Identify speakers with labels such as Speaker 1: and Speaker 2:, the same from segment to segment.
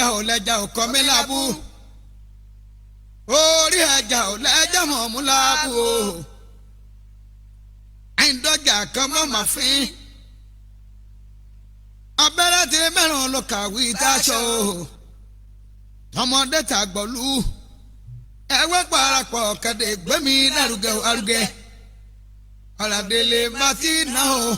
Speaker 1: Ẹja ò lẹ́jà ò kọ́ mi lábú. Orí ẹja ò lẹ́jà mọ̀ mú lábú o. Àìndọ́jà kan mọ́ màá fín. Abẹ́rẹ́ ti mẹ́rùn ló kàwé táṣọ o. Ọmọdé tàgbọ̀lú. Ẹwẹ́ parapọ̀ kẹ̀dẹ̀ gbẹ́mí lárugẹ arugẹ. Ọ̀làdélé Martina o.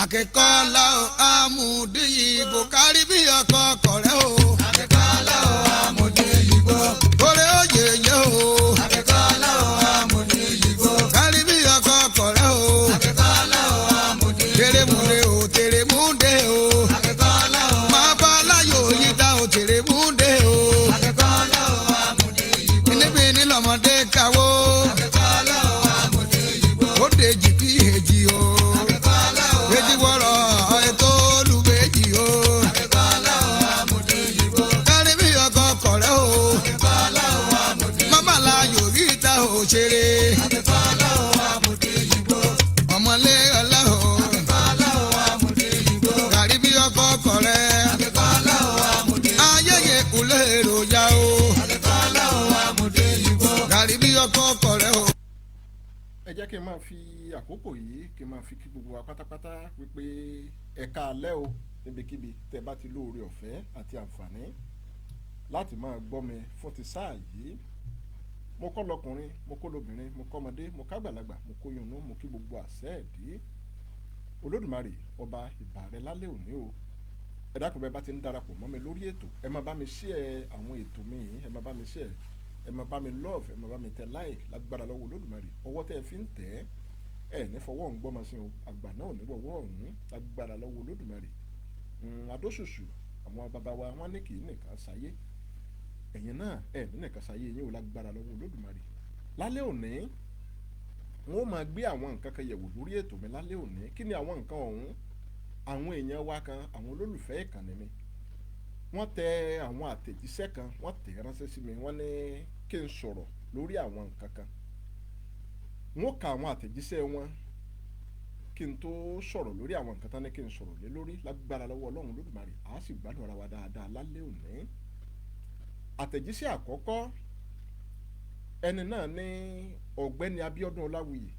Speaker 1: Akẹ́kọ̀ọ́ o amúdíyìnbó kárí bí ọkọ̀ kọ̀rẹ́ o.
Speaker 2: Akẹ́kọ̀ọ́ o amúdíyìnbó.
Speaker 1: Kórè òye yẹ o.
Speaker 2: Akẹ́kọ̀ọ́ o amúdíyìnbó.
Speaker 1: Kárí bí ọkọ̀ kọ̀rẹ́ o.
Speaker 2: Akẹ́kọ̀ọ́ o amúdíyìnbó.
Speaker 1: Tèrèmúdé o tèrèmúdé o.
Speaker 2: Akẹ́kọ̀ọ́ o.
Speaker 1: Máa bá láyò yí dá o tèrèmúdé o.
Speaker 2: Akẹ́kọ̀ọ́ o amúdíyìnbó.
Speaker 1: Níbi ní lọ́mọdé káwó.
Speaker 2: Akẹ́kọ̀ọ́ o amúdíyìnbó.
Speaker 1: Ó dèjì bí èjì o.
Speaker 2: Akẹ́kọ̀ọ́ o.
Speaker 1: Èjì wọ̀rọ̀ ètò olùbejì o.
Speaker 2: Akẹ́kọ̀ọ́ o amúdíyìnbó.
Speaker 1: Kárí bí ọkọ̀ kọ̀rẹ́ o.
Speaker 2: Akẹ́kọ̀ọ́ o amúdíyìnbó.
Speaker 1: Mama láyò yí dá o ṣeré.
Speaker 2: Akẹ́kọ̀ọ́ o amúdíyìnbó.
Speaker 1: Ọmọlé ọlá o.
Speaker 2: Akẹ́kọ̀ọ́ o amúdíyìnbó.
Speaker 1: Kárí bí ọkọ̀ kọ̀rẹ́.
Speaker 2: Akẹ́kọ̀ọ́ o amúdíyìnbó.
Speaker 1: Ayẹyẹ kúlẹ̀ èròjà o.
Speaker 2: Akẹ́kọ̀ọ́ o amúdíyìnbó.
Speaker 1: Kárí bí ọkọ̀ kọ̀rẹ́ o.
Speaker 3: Ẹ jẹ́ kí n máa fi àkókò yìí kí n máa fi kí gbogbo wa pátápátá wípé ẹ káalẹ́ o, níbikíbi tẹ́ bá ti lóore ọ̀fẹ́ àti àǹfààní láti máa gbọ́ mi fún ti sáà yìí. Mo kọ́ lọkùnrin, mo kọ́ lobìnrin, mo kọ́ ọmọdé, mo kágbàlagbà, mo kó yunú, mo kí gbogbo àṣẹ ẹ̀dí Olódùmarè ọba ìbà rẹ lálẹ́ òní o. Ẹ dákun, bẹ́ẹ̀ bá ti ń darapọ̀ mọ́ mi lórí ètò, ẹ máa bá mi share àwọn ètò mi yìí, ẹ máa bá mi share, ẹ máa bá mi love, ẹ máa bá mi tẹ like. Lágbára lọ́wọ́ Olódùmarè, ọwọ́ tẹ́ ẹ fi ń tẹ̀ ẹ ní fọwọ́ ń gbọ́mọ sí o, àgbà náà ò ní wọ̀wọ́ ọ̀hún lágbára lọ́wọ́ Olódùmarè. Adóṣùṣù àwọn bàbá wa, wọ́n ní kì í nìkan sáyé, ẹ̀yin náà ẹ̀ ní nìkan sáyé yín o lágbára lọ́wọ́ Olódùmarè. Lálẹ́ òní, wọ́n ó máa gbé àwọn nǹkan kan yẹ̀wò lórí ètò mi lálẹ́ òní. Kí ni àwọn nǹkan ọ̀hún? Àwọn èèyàn wa kan, àwọn olólùfẹ́ ìkànnì mi, wọ́n tẹ àwọn àtẹ̀jíṣẹ́ kan, wọ́n tẹ̀ ránṣẹ́ sí mi, wọ́n ní kí n sọ̀rọ̀ lórí àwọn nǹkan kan. Wọ́n ka àwọn àtẹ̀jíṣẹ́ wọn kí n tó sọ̀rọ̀ lórí àwọn nǹkan tán ní kí n sọ̀rọ̀ lé lórí. Lágbára lọ́wọ́ Ọlọ́run Olódùmarè, àá sì gbádùn ara wa dáadáa lálẹ́ òní. Àtẹ̀jíṣẹ́ àkọ́kọ́, ẹni náà ní Ọ̀gbẹ́ni Abíọ́dún Ọláwuyì,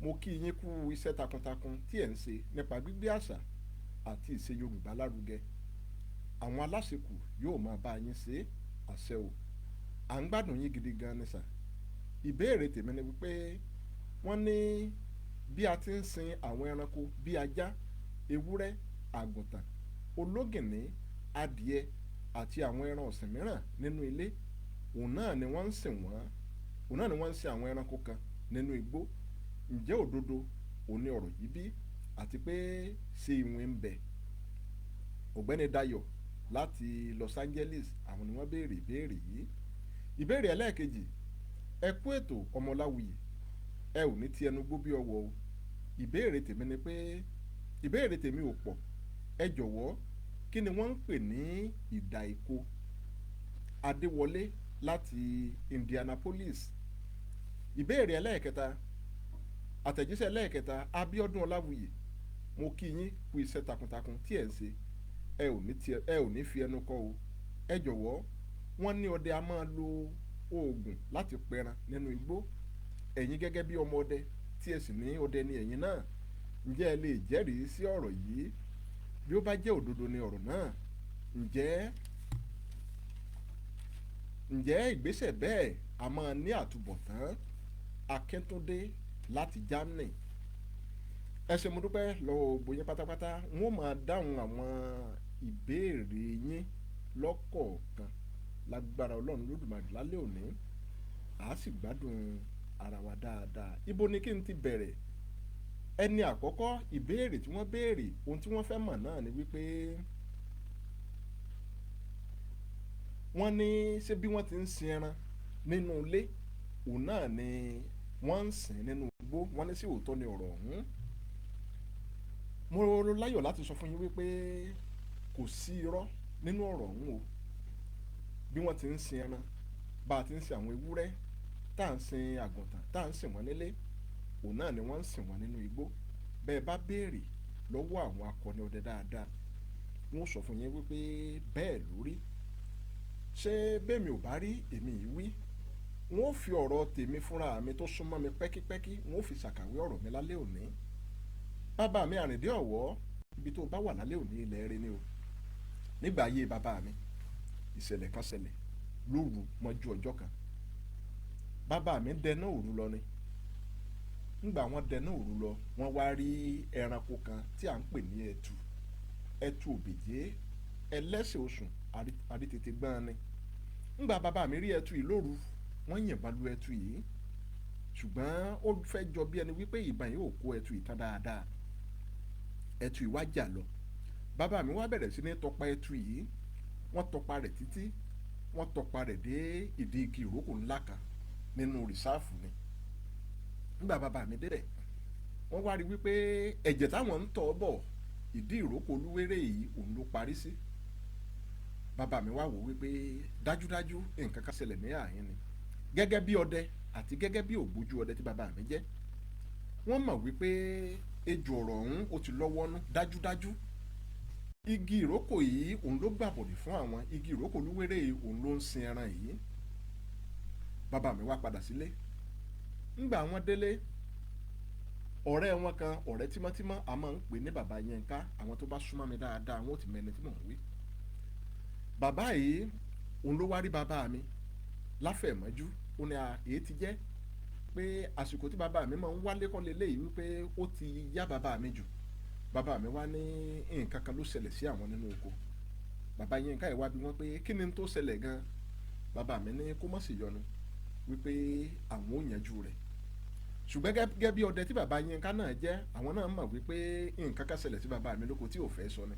Speaker 3: mo kí yín kú iṣẹ́ takuntakun tí ẹ̀ ń ṣe nípa gbígbé àṣà àti ìṣe Yorùbá lárugẹ. Àwọn aláṣekù yóò máa bá yín ṣe, àṣẹ o. À ń gbádùn yín gidi gan ni sà. Ìbéèrè tèmi ni wípé wọ́n ní bí a ti ń sin àwọn ẹranko bí ajá, ewúrẹ́, àgùntàn, ológìnní, adìẹ àti àwọn ẹran ọ̀sìn mìíràn nínú ilé, òun náà ni wọ́n ń sìn wọ́n, òun náà ni wọ́n ń sin àwọn ẹranko kan nínú igbó. Ǹjẹ́ òdodo òun ni ọ̀rọ̀ yìí bí, àti pé ṣé ìwọ̀n ń bẹ? Ọ̀gbẹ́ni Dayọ̀ láti Los Angeles, àwọn ni wọ́n béèrè ìbéèrè yìí. Ìbéèrè ẹlẹ́ẹ̀kejì: ẹ kú ètò, Ọmọláwuyì, ẹ ò ní ti ẹnu gbó bí ọwọ́ o. Ìbéèrè tèmi ni pé, ìbéèrè tèmi ò pọ̀, ẹ jọ̀wọ́, kí ni wọ́n ń pè ní ìdà ìko? Adéwọlé láti Indianapolis. Ìbéèrè ẹlẹ́ẹ̀kẹta, àtẹ̀jíṣẹ́ ẹlẹ́ẹ̀kẹta: Abíọ́dún Ọláwuyì, mo kí yín kú iṣẹ́ takuntakun tí ẹ̀ ń ṣe, ẹ ò ní fi ẹnu kọ́ o. Ẹ jọ̀wọ́, wọ́n ní ọdẹ a máa lo oògùn láti pẹran nínú igbó. Ẹ̀yin gẹ́gẹ́ bí ọmọ ọdẹ tí ẹ sì ní ọdẹ ni ẹ̀yin náà, ǹjẹ́ ẹ lè jẹ́rìí sí ọ̀rọ̀ yìí? Bí ó bá jẹ́ òdodo ni ọ̀rọ̀ náà, ǹjẹ́ ìgbésẹ̀ bẹ́ẹ̀ a máa ní àtúbọ̀tán? Akíntúndé láti Germany. Ẹ ṣé, mo dúpẹ́ lọ́wọ́ gbogbo yín pátápátá. Wọ́n máa dáhùn àwọn ìbéèrè yín lọ́kọ̀ọ̀kan lágbára Ọlọ́run Lódùmarè lálẹ́ òní, à á sì gbádùn ara wa dáadáa. Ibo ni kí n ti bẹ̀rẹ̀? Ẹni àkọ́kọ́, ìbéèrè tí wọ́n béèrè, ohun tí wọ́n fẹ́ mọ̀ náà ni wípé wọ́n ní ṣé bí wọ́n ti ń sin ẹran nínú ilé, òun náà ni wọ́n ń sìn nínú igbó? Wọ́n ní sí òótọ́ ni ọ̀rọ̀ ọ̀hún? Mo láyọ̀ láti sọ fún yín wípé kò sí irọ́ nínú ọ̀rọ̀ ọ̀hún o. Bí wọ́n ti ń sin ẹran, bá a ti ń sin àwọn ewúrẹ́, tá à ń sin àgùntàn, tá à ń sìn wọ́n nílé, òun náà ni wọ́n ń sìn wọ́n nínú igbó. Bẹ́ẹ̀ bá béèrè lọ́wọ́ àwọn akọni ọdẹ dáadáa, Wọ́n sọ fún yín wípé bẹ́ẹ̀ lórí. Ṣé bẹ́ẹ̀ mi ò bá rí èmi yìí wí, wọ́n fi ọ̀rọ̀ tèmi fúnra mi tó súnmọ́ mi pẹ́kípẹ́kí, wọ́n fi ṣàkàwé ọ̀rọ̀ mi lálẹ́ òní. Bàbá mi Àrìndé Ọ̀wọ́, ibi tó bá wà lálẹ́ òní, ilẹ̀ rẹ ni o. Nígbà ayé bàbá mi, ìṣẹ̀lẹ̀ kan ṣẹlẹ̀ lóru mọ́jú ọjọ́ kan. Bàbá mi dẹná òru lọ ni. Ńgbà wọ́n dẹná òru lọ, wọ́n wá rí ẹranko kan tí à ń pè ní ẹtu, ẹtu òbèjé ẹlẹ́sẹ̀ osùn àrítètè gbọ́n ni. Ńgbà bàbá mi rí ẹtu yìí lóru, wọ́n yìnbọn lu ẹtu yìí, ṣùgbọ́n ó fẹ́ jọ bí ẹni wípé ìbọn yìí ò kó ẹtu yìí tán dáadáa. Ẹtu yìí wá jà lọ. Bàbá mi wá bẹ̀rẹ̀ sí ní tọpa ẹtu yìí. Wọ́n tọpa rẹ̀ títí, wọ́n tọpa rẹ̀ dé ìdí igi ìrókò ńlá kan nínú rìsáàfù ni. Nígbà bàbá mi débẹ̀, wọ́n wá rí wípé ẹ̀jẹ̀ táwọn ń tọ̀ bọ̀, ìdí ìrókò olúwérè yìí òun ló parí sí. Bàbá mi wá wò wípé dájúdájú nǹkan kan ṣẹlẹ̀ ní àhín ni. Gẹ́gẹ́ bí ọdẹ àti gẹ́gẹ́ bí ògbójú ọdẹ tí bàbá mi jẹ́, wọ́n mọ̀ wípé ejò ọ̀rọ̀ ọ̀hún ó ti lọ́wọ́nú. Dájúdájú igi ìrókò yìí òun ló gbàbọ̀dè fún àwọn. Igi ìrókò olúwérè yìí òun ló ń sin ẹran yìí. Bàbá mi wá padà sílé. Ńgbà wọn délé, ọ̀rẹ́ wọn kan, ọ̀rẹ́ tímọ́tímọ́, a máa ń pè ní bàbá Yínká. Àwọn tó bá súnmọ́ mi dáadáa, wọn ò ti mẹ́ni tí mò ń wí. Bàbá yìí òun ló wá rí bàbá mi láfẹ̀mọ́jú. Ó ní a èyí ti jẹ́ pé àsìkò tí bàbá mi máa ń wálé kọ́ leléyìí, wípé ó ti yá bàbá mi jù. Bàbá mi wá ní nǹkan kan ló ṣẹlẹ̀ sí àwọn nínú oko. Bàbá Yínká yìí wá bí wọ́n pé kí ni tó ṣẹlẹ̀ gan. Bàbá mi ní kó má sì yọnu, wípé àwọn ò yanjú rẹ̀. Ṣùgbọ́n gẹ́gẹ́ bí ọdẹ tí bàbá Yínká náà jẹ́, àwọn náà mọ̀ wípé nǹkan kan ṣẹlẹ̀ sí bàbá mi lóko tí ò fẹ́ sọ ni.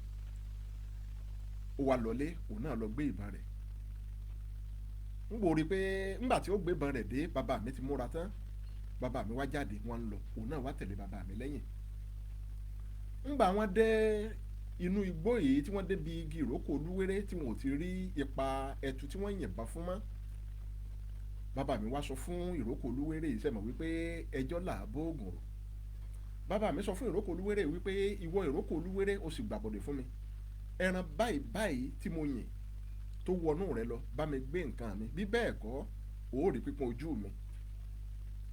Speaker 3: Ó wá lọlé, òun náà lọ gbé ìbọn rẹ̀. Ń wò rí pé ńgbà tí ó gbé ìbọn rẹ̀ dé, bàbá mi ti múra tán. Bàbá mi wá jáde, wọ́n ń lọ, òun náà wá tẹ̀lé bàbá mi lẹ́yìn. Ńgbà wọ́n dé inú igbó yìí, tí wọ́n débi igi ìrókò olúwéré tí wọn ò ti rí ipa ẹtu tí wọ́n yìnbọn fún mọ́, bàbá mi wá sọ fún ìrókò olúwéré yìí, sẹ́mọ̀ wípé ẹjọ́ là á bóògùn rò. Bàbá mi sọ fún ìrókò olúwéré wípé, "Ìwọ ìrókò olúwéré, o sì gbàbọ̀dẹ̀ fún mi. Ẹran báyìí báyìí tí mo yìn tó wọnú rẹ lọ, bá mi gbé nǹkan mi, bí bẹ́ẹ̀ kọ́, o ó rí pípọ́n ojú mi."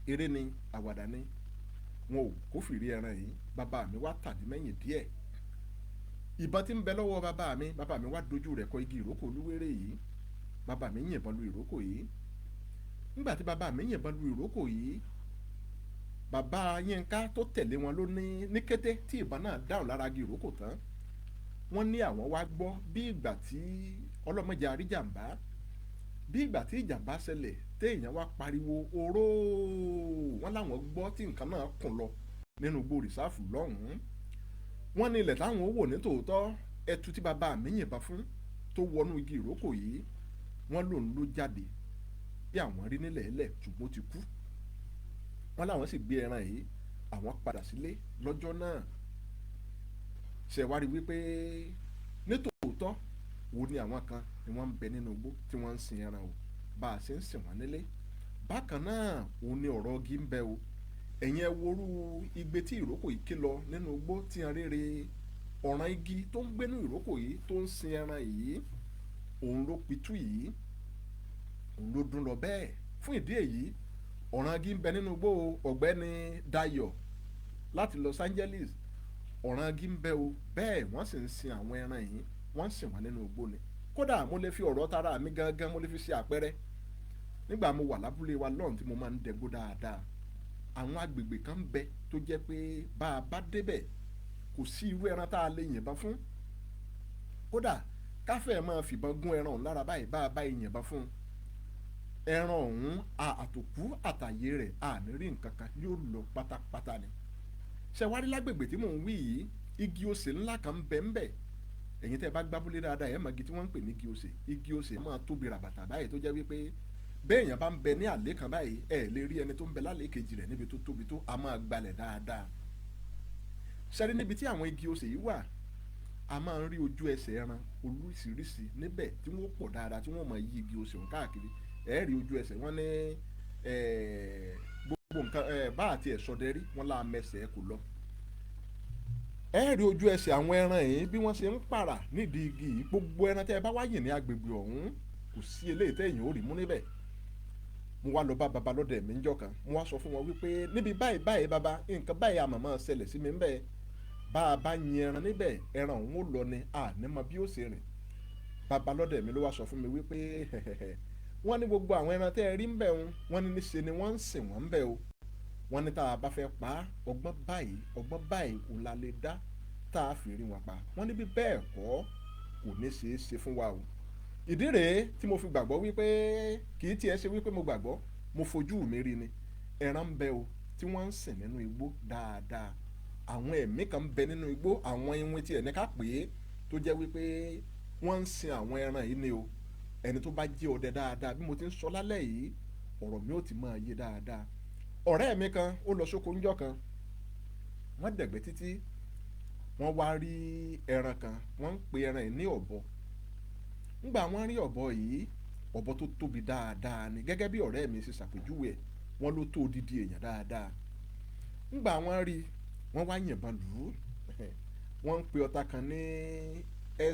Speaker 3: Eré ni, àwàdà ni, wọn ò kófìrí ẹran yìí. Bàbá mi wá tàdí mẹ́yìn díẹ̀. Ìbọn tí ń bẹ lọ́wọ́ bàbá mi, bàbá mi wá dojú rẹ̀ kọ igi ìrókò olúwéré yìí. Bàbá mi yìnbọn lu ìrókò yìí. Nígbà tí bàbá mi yìnbọn lu ìrókò yìí, bàbá Yínká tó tẹ̀lé wọn ló ní ní kété tí ìbọn náà dáhùn lára igi ìrókò tán, wọ́n ní àwọn wá gbọ́ bí ìgbà tí ọlọ́mọdé àríjàmbá, bí ìgbà tí ìjàmbá ṣẹlẹ̀ téèyàn wá pariwo oró. Wọ́n láwọn gbọ́ tí nǹkan náà kùn lọ nínú igbó rìsáàfù lọ́hùn-ún. Wọ́n ní ilẹ̀ táwọn ó wò ní tòótọ́, ẹtu tí bàbá mi yìnbọn fún tó wọnú igi ìrókò yìí, wọ́n lòun ló jáde bí àwọn rí nílẹ̀ ẹlẹ̀, ṣùgbọ́n ó ti kú. Wọ́n láwọn sì gbé ẹran yìí, àwọn padà sílé lọ́jọ́ náà. Ṣẹ̀wárí wípé nítòótọ́ wo ni àwọn kan ni wọ́n ń bẹ nínú igbó tí wọ́n ń sin ẹran o, bá a ṣe ń sìn wọ́n nílé. Bákan náà òun ni ọ̀rọ̀ igi ń bẹ o. Ẹ̀yin ẹ worú igbe tí ìrókò yìí ké lọ nínú igbó tí a rere ọ̀ràn igi tó ń gbénú ìrókò yìí tó ń sin ẹran yìí, òun ló pitú yìí, òun ló dún lọ bẹ́ẹ̀. Fún ìdí èyí, ọ̀ràn igi ń bẹ nínú igbó o. Ọ̀gbẹ́ni Dayọ̀ láti Los Angeles, ọ̀ràn igi ń bẹ o. Bẹ́ẹ̀ wọ́n sì ń sin àwọn ẹran yìí, wọ́n ń sìn wọ́n nínú igbó ni. Kódà mo lè fi ọ̀rọ̀ tara mi gangan, mo lè fi ṣe àpẹẹrẹ. Nígbà mo wà lábúlé wa lọ́hùn tí mo máa ń dẹgbó dáadáa, àwọn agbègbè kan ń bẹ tó jẹ́ pé bá a bá débẹ̀, kò sí irú ẹran tá a lè yìnbọn fún. Kódà káfẹ́ máa fìbọn gún ẹran ọ̀hún lára báyìí, bá a bá yìnbọn fún ẹran ọ̀hún, àtòkú àtàyè rẹ̀, àní rí nǹkan kan, yóò lọ pátápátá ni. Ṣẹ̀wárí lágbègbè tí mò ń wí yìí, igi osè ńlá kan ń bẹ ń bẹ. Ẹ̀yin tẹ́ ẹ bá gbábúlé dáadáa, ẹ̀ mọ̀ igi tí wọ́n ń pè ní igi osè. Igi osè máa tóbi ràbàtà báyìí tó jẹ́ wípé béèyàn bá ń bẹ ní àlé kan báyìí, ẹ lè rí ẹni tó ń bẹ lálẹ́ kejì rẹ̀ níbi tó tóbi tó, a máa gbalẹ̀ dáadáa. Ṣẹ́rí níbi tí àwọn igi osè yìí wà, a máa ń rí ojú ẹsẹ̀ ẹran oríṣiríṣi níbẹ̀ tí wọ́n pọ̀ dáadáa, tí wọ́n máa yí igi osè ọ̀hún káàkiri. Ẹ rí ojú ẹsẹ̀ wọn ní gbogbo nǹkan bá àti ẹ̀sọ́dẹ rí wọn lá mẹsẹ̀ kò lọ. Ẹ rí ojú ẹsẹ̀ àwọn ẹran yìí bí wọ́n ṣe ń pàrà nídìí igi yìí. Gbogbo ẹran tẹ́ ẹ bá wáyè ní agbègbè ọ̀hún, kò sí eléyìí tẹ́yìn ó rí mú níbẹ̀. Mo wá lọ bá baba lọ́dẹ mi ńjọ́ kan, mo wá sọ fún wọn wípé níbi báyìí báyìí, baba, nǹkan báyìí àmọ̀ máa ṣẹlẹ̀ sí mi ń bẹ́ẹ̀. Bá a bá yin ẹran níbẹ̀, ẹran òun ó lọ ni, a ní mọ bí ó ṣe rìn. Baba lọ́dẹ mi ló wá sọ fún mi wípé wọ́n ní gbogbo àwọn ẹran tẹ́ ẹ rí ń bẹ̀ ń, wọ́n ní níṣe ni wọ́n ń sìn wọ́n ń bẹ̀ o. Wọ́n ní tá a bá fẹ́ pa á, ọgbọ́n báyìí, ọgbọ́n báyìí òun la lè dá tá a fi rí wọn pa. Wọ́n ní bí bẹ́ẹ̀ kọ́, kò ní ṣeé ṣe fún wa o. Ìdí rèé tí mo fi gbàgbọ́ wípé, kì í tiẹ̀ ṣe wípé mo gbàgbọ́, mo fojú mi rí ni, ẹran ń bẹ o tí wọ́n ń sìn nínú igbó dáadáa. Àwọn ẹ̀mí kan ń bẹ nínú igbó, àwọn iwin tí ẹni ká pè é, tó jẹ́ wípé wọ́n ń sin àwọn ẹran yìí ni o. Ẹni tó bá jẹ́ ọdẹ dáadáa, bí mo ti ń sọ lálẹ́ yìí, ọ̀rọ̀ mi ò ti máa yé dáadáa. Ọ̀rẹ́ mi kan ó lọ sóko ńjọ́ kan, wọ́n dẹ̀gbẹ́ títí, wọ́n wá rí ẹran kan, wọ́n ń pe ẹran yìí ní ọ̀bọ. Ńgbà wọ́n rí ọ̀bọ yìí, ọ̀bọ tó tóbi dáadáa ni, gẹ́gẹ́ bí ọ̀rẹ́ mi ṣe ṣàpèjúwe ẹ̀, wọ́n ló tó odidi èèyàn dáadáa. Ńgbà wọ́n rí, wọ́n wá yìnbọn lù ú. Wọ́n ń pe ọta kan ní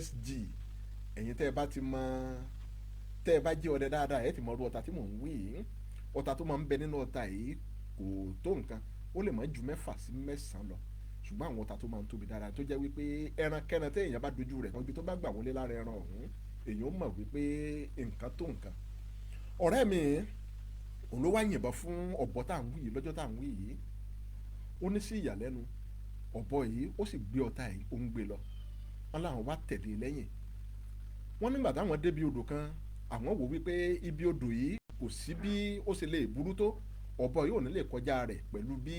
Speaker 3: SG. Ẹ̀yin tẹ́ ẹ bá ti mọ, tẹ́ ẹ bá jẹ́ ọdẹ dáadáa, ẹ ti mọ irú ọta tí mò ń wí yìí. Ọta tó máa ń bẹ nínú ọta yìí kò tó nǹkan, ó lè má ju 6 sí 9 lọ, ṣùgbọ́n àwọn ọta tó máa ń tóbi dáadáa, tó jẹ́ wípé ẹran kẹ́ran tí èèyàn bá dojú rẹ̀ ibi tó bá gbà wọlé lára ẹran ọ̀hún, èèyàn ó mọ̀ wípé nǹkan tó nǹkan. Ọ̀rẹ́ mi òun ló wá yìnbọn fún ọ̀bọ tá à ń wí yìí lọ́jọ́ tá à ń wí yìí. Ó ní sí ìyàlẹ́nu, ọ̀bọ yìí ó sì gbé ọta yìí, ó ń gbé lọ. Wọ́n láwọn wá tẹ̀lé lẹ́yìn. Wọ́n nígbà táwọn débi odò kan, àwọn wò wípé ibi odò yìí, kò sí bí ó ṣe lè burú tó, ọ̀bọ yìí ò ní lè kọjá rẹ̀ pẹ̀lú bí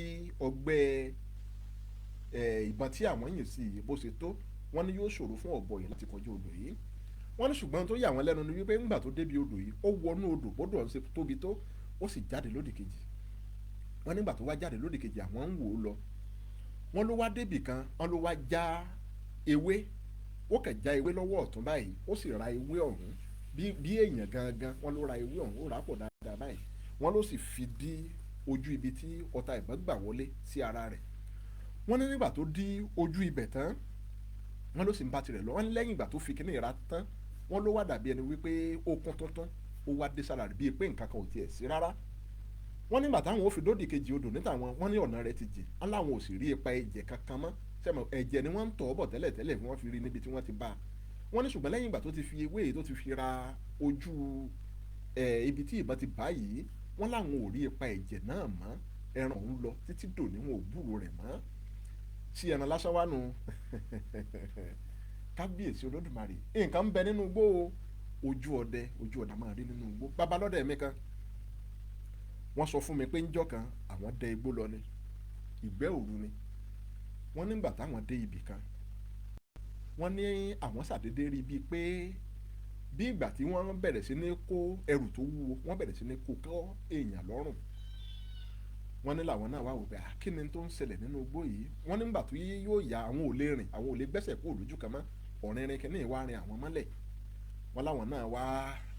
Speaker 3: ọgbẹ́ ìbọn tí àwọn yìn sí yìí bó ṣe tó. Wọ́n ní yóò ṣòro fún ọ̀bọ yìí láti kọjá odò yìí. Wọ́n ní ṣùgbọ́n tó yà wọ́n lẹ́nu ni wípé ńgbà tó débi odò yìí, ó wọnú odò bódò ọ̀hún ṣe tóbi tó, ó sì jáde lódì kejì. Wọ́n nígbà tó wá jáde lódì kejì, àwọn ń wò ó lọ. Wọ́n ló wá débì kan, wọ́n ló wá já ewé, ó kẹ̀ já ewé lọ́wọ́ ọ̀tún báyìí, ó sì ra ewé ọ̀hún bí èèyàn gangan. Wọ́n ló ra ewé ọ̀hún, ó rà á pọ̀ dáadáa báyìí. Wọ́n ló sì fi dí ojú ibi tí ọta ìbọn gbà wọlé sí ara rẹ̀. Wọ́n ní nígbà tó dí ojú ibẹ̀ tán, wọ́n ló sì ń bá tirẹ̀ lọ. Wọ́n ní lẹ́yìn ìgbà tó fi kíní ìra tán, wọ́n ló wá dàbí ẹni wípé ó kún tuntun, ó wá dé sára rẹ̀ bíi pé nǹkan kan ò tiẹ̀ sí rárá. Wọ́n nígbà táwọn ò fi dódì kejì odò níta wọn, wọ́n ní ọ̀nà rẹ̀ ti jìn, wọ́n láwọn ò sì rí ipa ẹ̀jẹ̀ kankan mọ́. Sẹ́mi ẹ̀jẹ̀ ni wọ́n ń tọ̀ ọ́ bọ̀ tẹ́lẹ̀ tẹ́lẹ̀, wọ́n fi rí níbi tí wọ́n ti bá a. Wọ́n ní ṣùgbọ́n lẹ́yìn ìgbà tó ti fi ewé yìí tó ti fi ra ojú ẹ̀ ibi tí ìbọn ti bá yìí, wọ́n láwọn ò rí ipa ẹ̀jẹ̀ náà mọ́. Ẹran òun lọ títí dòní, wọn ò gbúrò rẹ̀ mọ́. Sí ẹran lásán wá nu. Kábíyèsí Olódùmarè, nǹkan ń bẹ nínú igbó o. Ojú ọdẹ, ojú ọdẹ máa rí nínú igbó. Babalọ́dẹ mi kan, wọ́n sọ fún mi pé ńjọ́ kan àwọn dẹ igbó lọ ni, ìgbẹ́ òru ni. Wọ́n nígbà táwọn dé ibì kan, wọ́n ní àwọn ṣàdédé rí bíi pé bí ìgbà tí wọ́n bẹ̀rẹ̀ sí ní kó ẹrù tó wúwo, wọ́n bẹ̀rẹ̀ sí ní kó kọ́ èèyàn lọ́rùn. Wọ́n ní làwọn náà wá wò pé kí ni tó ń ṣẹlẹ̀ nínú igbó yìí? Wọ́n nígbà tó yóò yá, àwọn ò lè rìn, àwọn ò lè gbẹ́sẹ̀ kúrò lójú kan mọ́. Ọ̀rìnrìn kìíní wá rin àwọn mọ́lẹ̀. Wọ́n láwọn náà wá,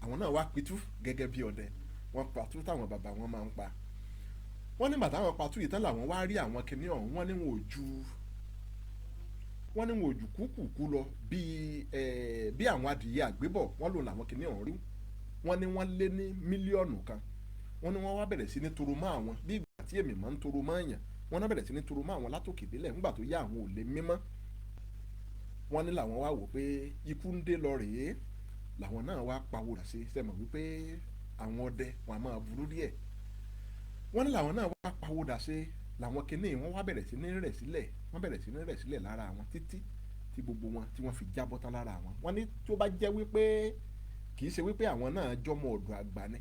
Speaker 3: àwọn náà wá pitú gẹ́gẹ́ bí ọdẹ. Wọ́n patú táwọn bàbá wọn máa ń pa. Wọ́n nígbà táwọn patú yìí tán, làwọn wá rí àwọn kìíní ọ̀hún. Wọ́n ní wọn ò ju kúkúkú lọ bí àwọn adìyẹ àgbébọ̀. Wọ́n lò làwọn kìíní ọ̀hún rí. Wọ́n ní wọ́n lé ní 1 mílíọ̀nù. Wọ́n ní wọ́n wá bẹ̀rẹ̀ sí ní toro mọ́ àwọn bí ìgbà tí èmi máa ń toro mọ́ èèyàn. Wọ́n náà bẹ̀rẹ̀ sí ní toro mọ́ àwọn látòkè délẹ̀. Nígbà tó yá, àwọn ò lè mímọ́. Wọ́n ní làwọn wá wò pé ikú ń dé lọ rèé, làwọn náà wá pawó rà sí. Sẹ́mọ̀ wípé àwọn ọdẹ wọn a máa burú díẹ̀? Wọ́n ní làwọn náà wá pawó dà sí, làwọn kinní wọ́n wá bẹ̀rẹ̀ sí ní rẹ̀ sílẹ̀, wọ́n bẹ̀rẹ̀ sí ní rẹ̀ sílẹ̀ lára wọn títí tí gbogbo wọn tí wọ́n fi jábọ́ tán lára wọn. Wọ́n ní tó bá jẹ́ wípé kì í ṣe wípé àwọn náà jọmọ ọ̀dọ̀ àgbà ni,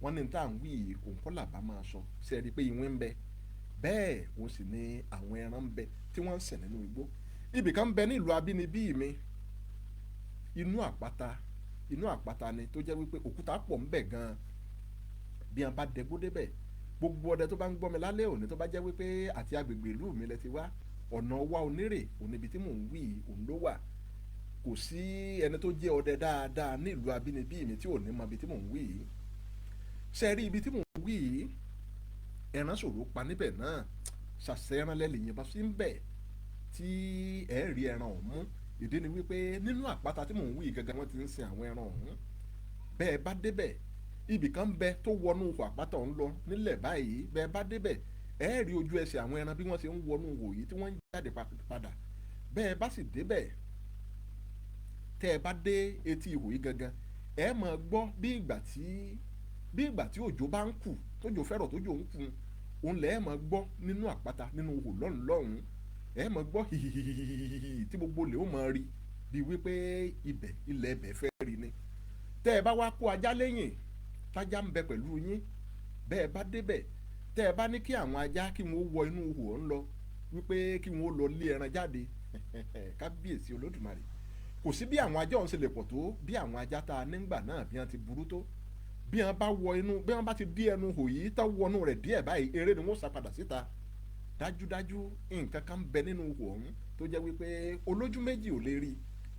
Speaker 3: wọ́n ní tá à ń wí òun kọ́ làbá máa sọ. Ṣe é rí i pé ìwé ń bẹ bẹ́ẹ̀, òun sì ní àwọn ẹran ń bẹ tí wọ́n ń sìn nínú igbó. Ibì kan ń bẹ nílùú abínibí mi, inú àpáta, inú àpáta ni, tó jẹ́ wípé òkúta pọ̀ ń bẹ gan-an. Bí wọn bá dẹgbó débẹ̀, gbogbo ọdẹ tó bá ń gbọ́ mi lálẹ́ òní, tó bá jẹ́ wípé àti agbègbè ìlú mi lẹ ti wá, ọ̀nà wa onírè òun níbi tí mò ń wí òun ló wà. Kò sí ẹni tó jẹ́ ọdẹ dáadáa ní ìlú abínibí mi tí ò ní mọ ibi tí mò ń wí yìí. Ṣe rí ibi tí mò ń wí yìí, ẹran ṣòro pa níbẹ̀ náà. Ṣàṣẹ ẹran lẹ́lẹ̀ yìnbọn sí ń bẹ̀. Tí ẹ rí ẹran ọ̀hún mú, ìdí ni wípé nínú àpáta tí mò ń wí gangan wọ́n ti ń sin àwọn ẹran ọ̀hún. Bẹ́ẹ̀ bá débẹ̀, ibì kan ń bẹ tó wọnú ihò àpáta ọ̀hún lọ nílẹ̀ báyìí. Bẹ́ẹ̀ bá débẹ̀, ẹ rí ojú ẹsẹ̀ àwọn ẹran bí wọ́n ṣe ń wọnú ihò yìí tí wọ́n ń jáde padà. Bẹ́ẹ̀ bá sì débẹ̀, tẹ́ ẹ bá dé etí ihò yìí gangan, ẹ máa gbọ́ bí ìgbà tí òjò bá ń kù, tójò fẹ́rọ̀, tójò ń kù, òun lẹ́ ẹ máa gbọ́ nínú àpáta, nínú ihò lọ́hùn lọ́hùn. Ẹ máa gbọ́ hìhìhìhìhì tí gbogbo lè ó máa rí bíi wípé ibẹ̀ ilẹ̀ ibẹ̀ fẹ́ rí ni. Tẹ́ ẹ bá wá kó ajá lẹ́yìn, tájá ń bẹ pẹ̀lú yín, bẹ́ẹ̀ bá débẹ̀, tẹ́ ẹ bá ní kí àwọn ajá kí wọ́n wọ inú ihò ọ̀hún lọ, wípé kí wọ́n lọ lé ẹran jáde, kábíyèsí Olódùmarè, kò sí bí àwọn ajá ọ̀hún ṣe lè pọ̀ tó, bí àwọn ajá tá a nígbà náà bí wọ́n ti burú tó, bí wọ́n bá wọ inú, bí wọ́n bá ti dí ẹnu ihò yìí tá wọnú rẹ̀ díẹ̀ báyìí, eré ni wọ́n sá padà síta. Dájúdájú, nǹkan kan ń bẹ nínú ihò ọ̀hún tó jẹ́ wípé olójú méjì ò lè rí,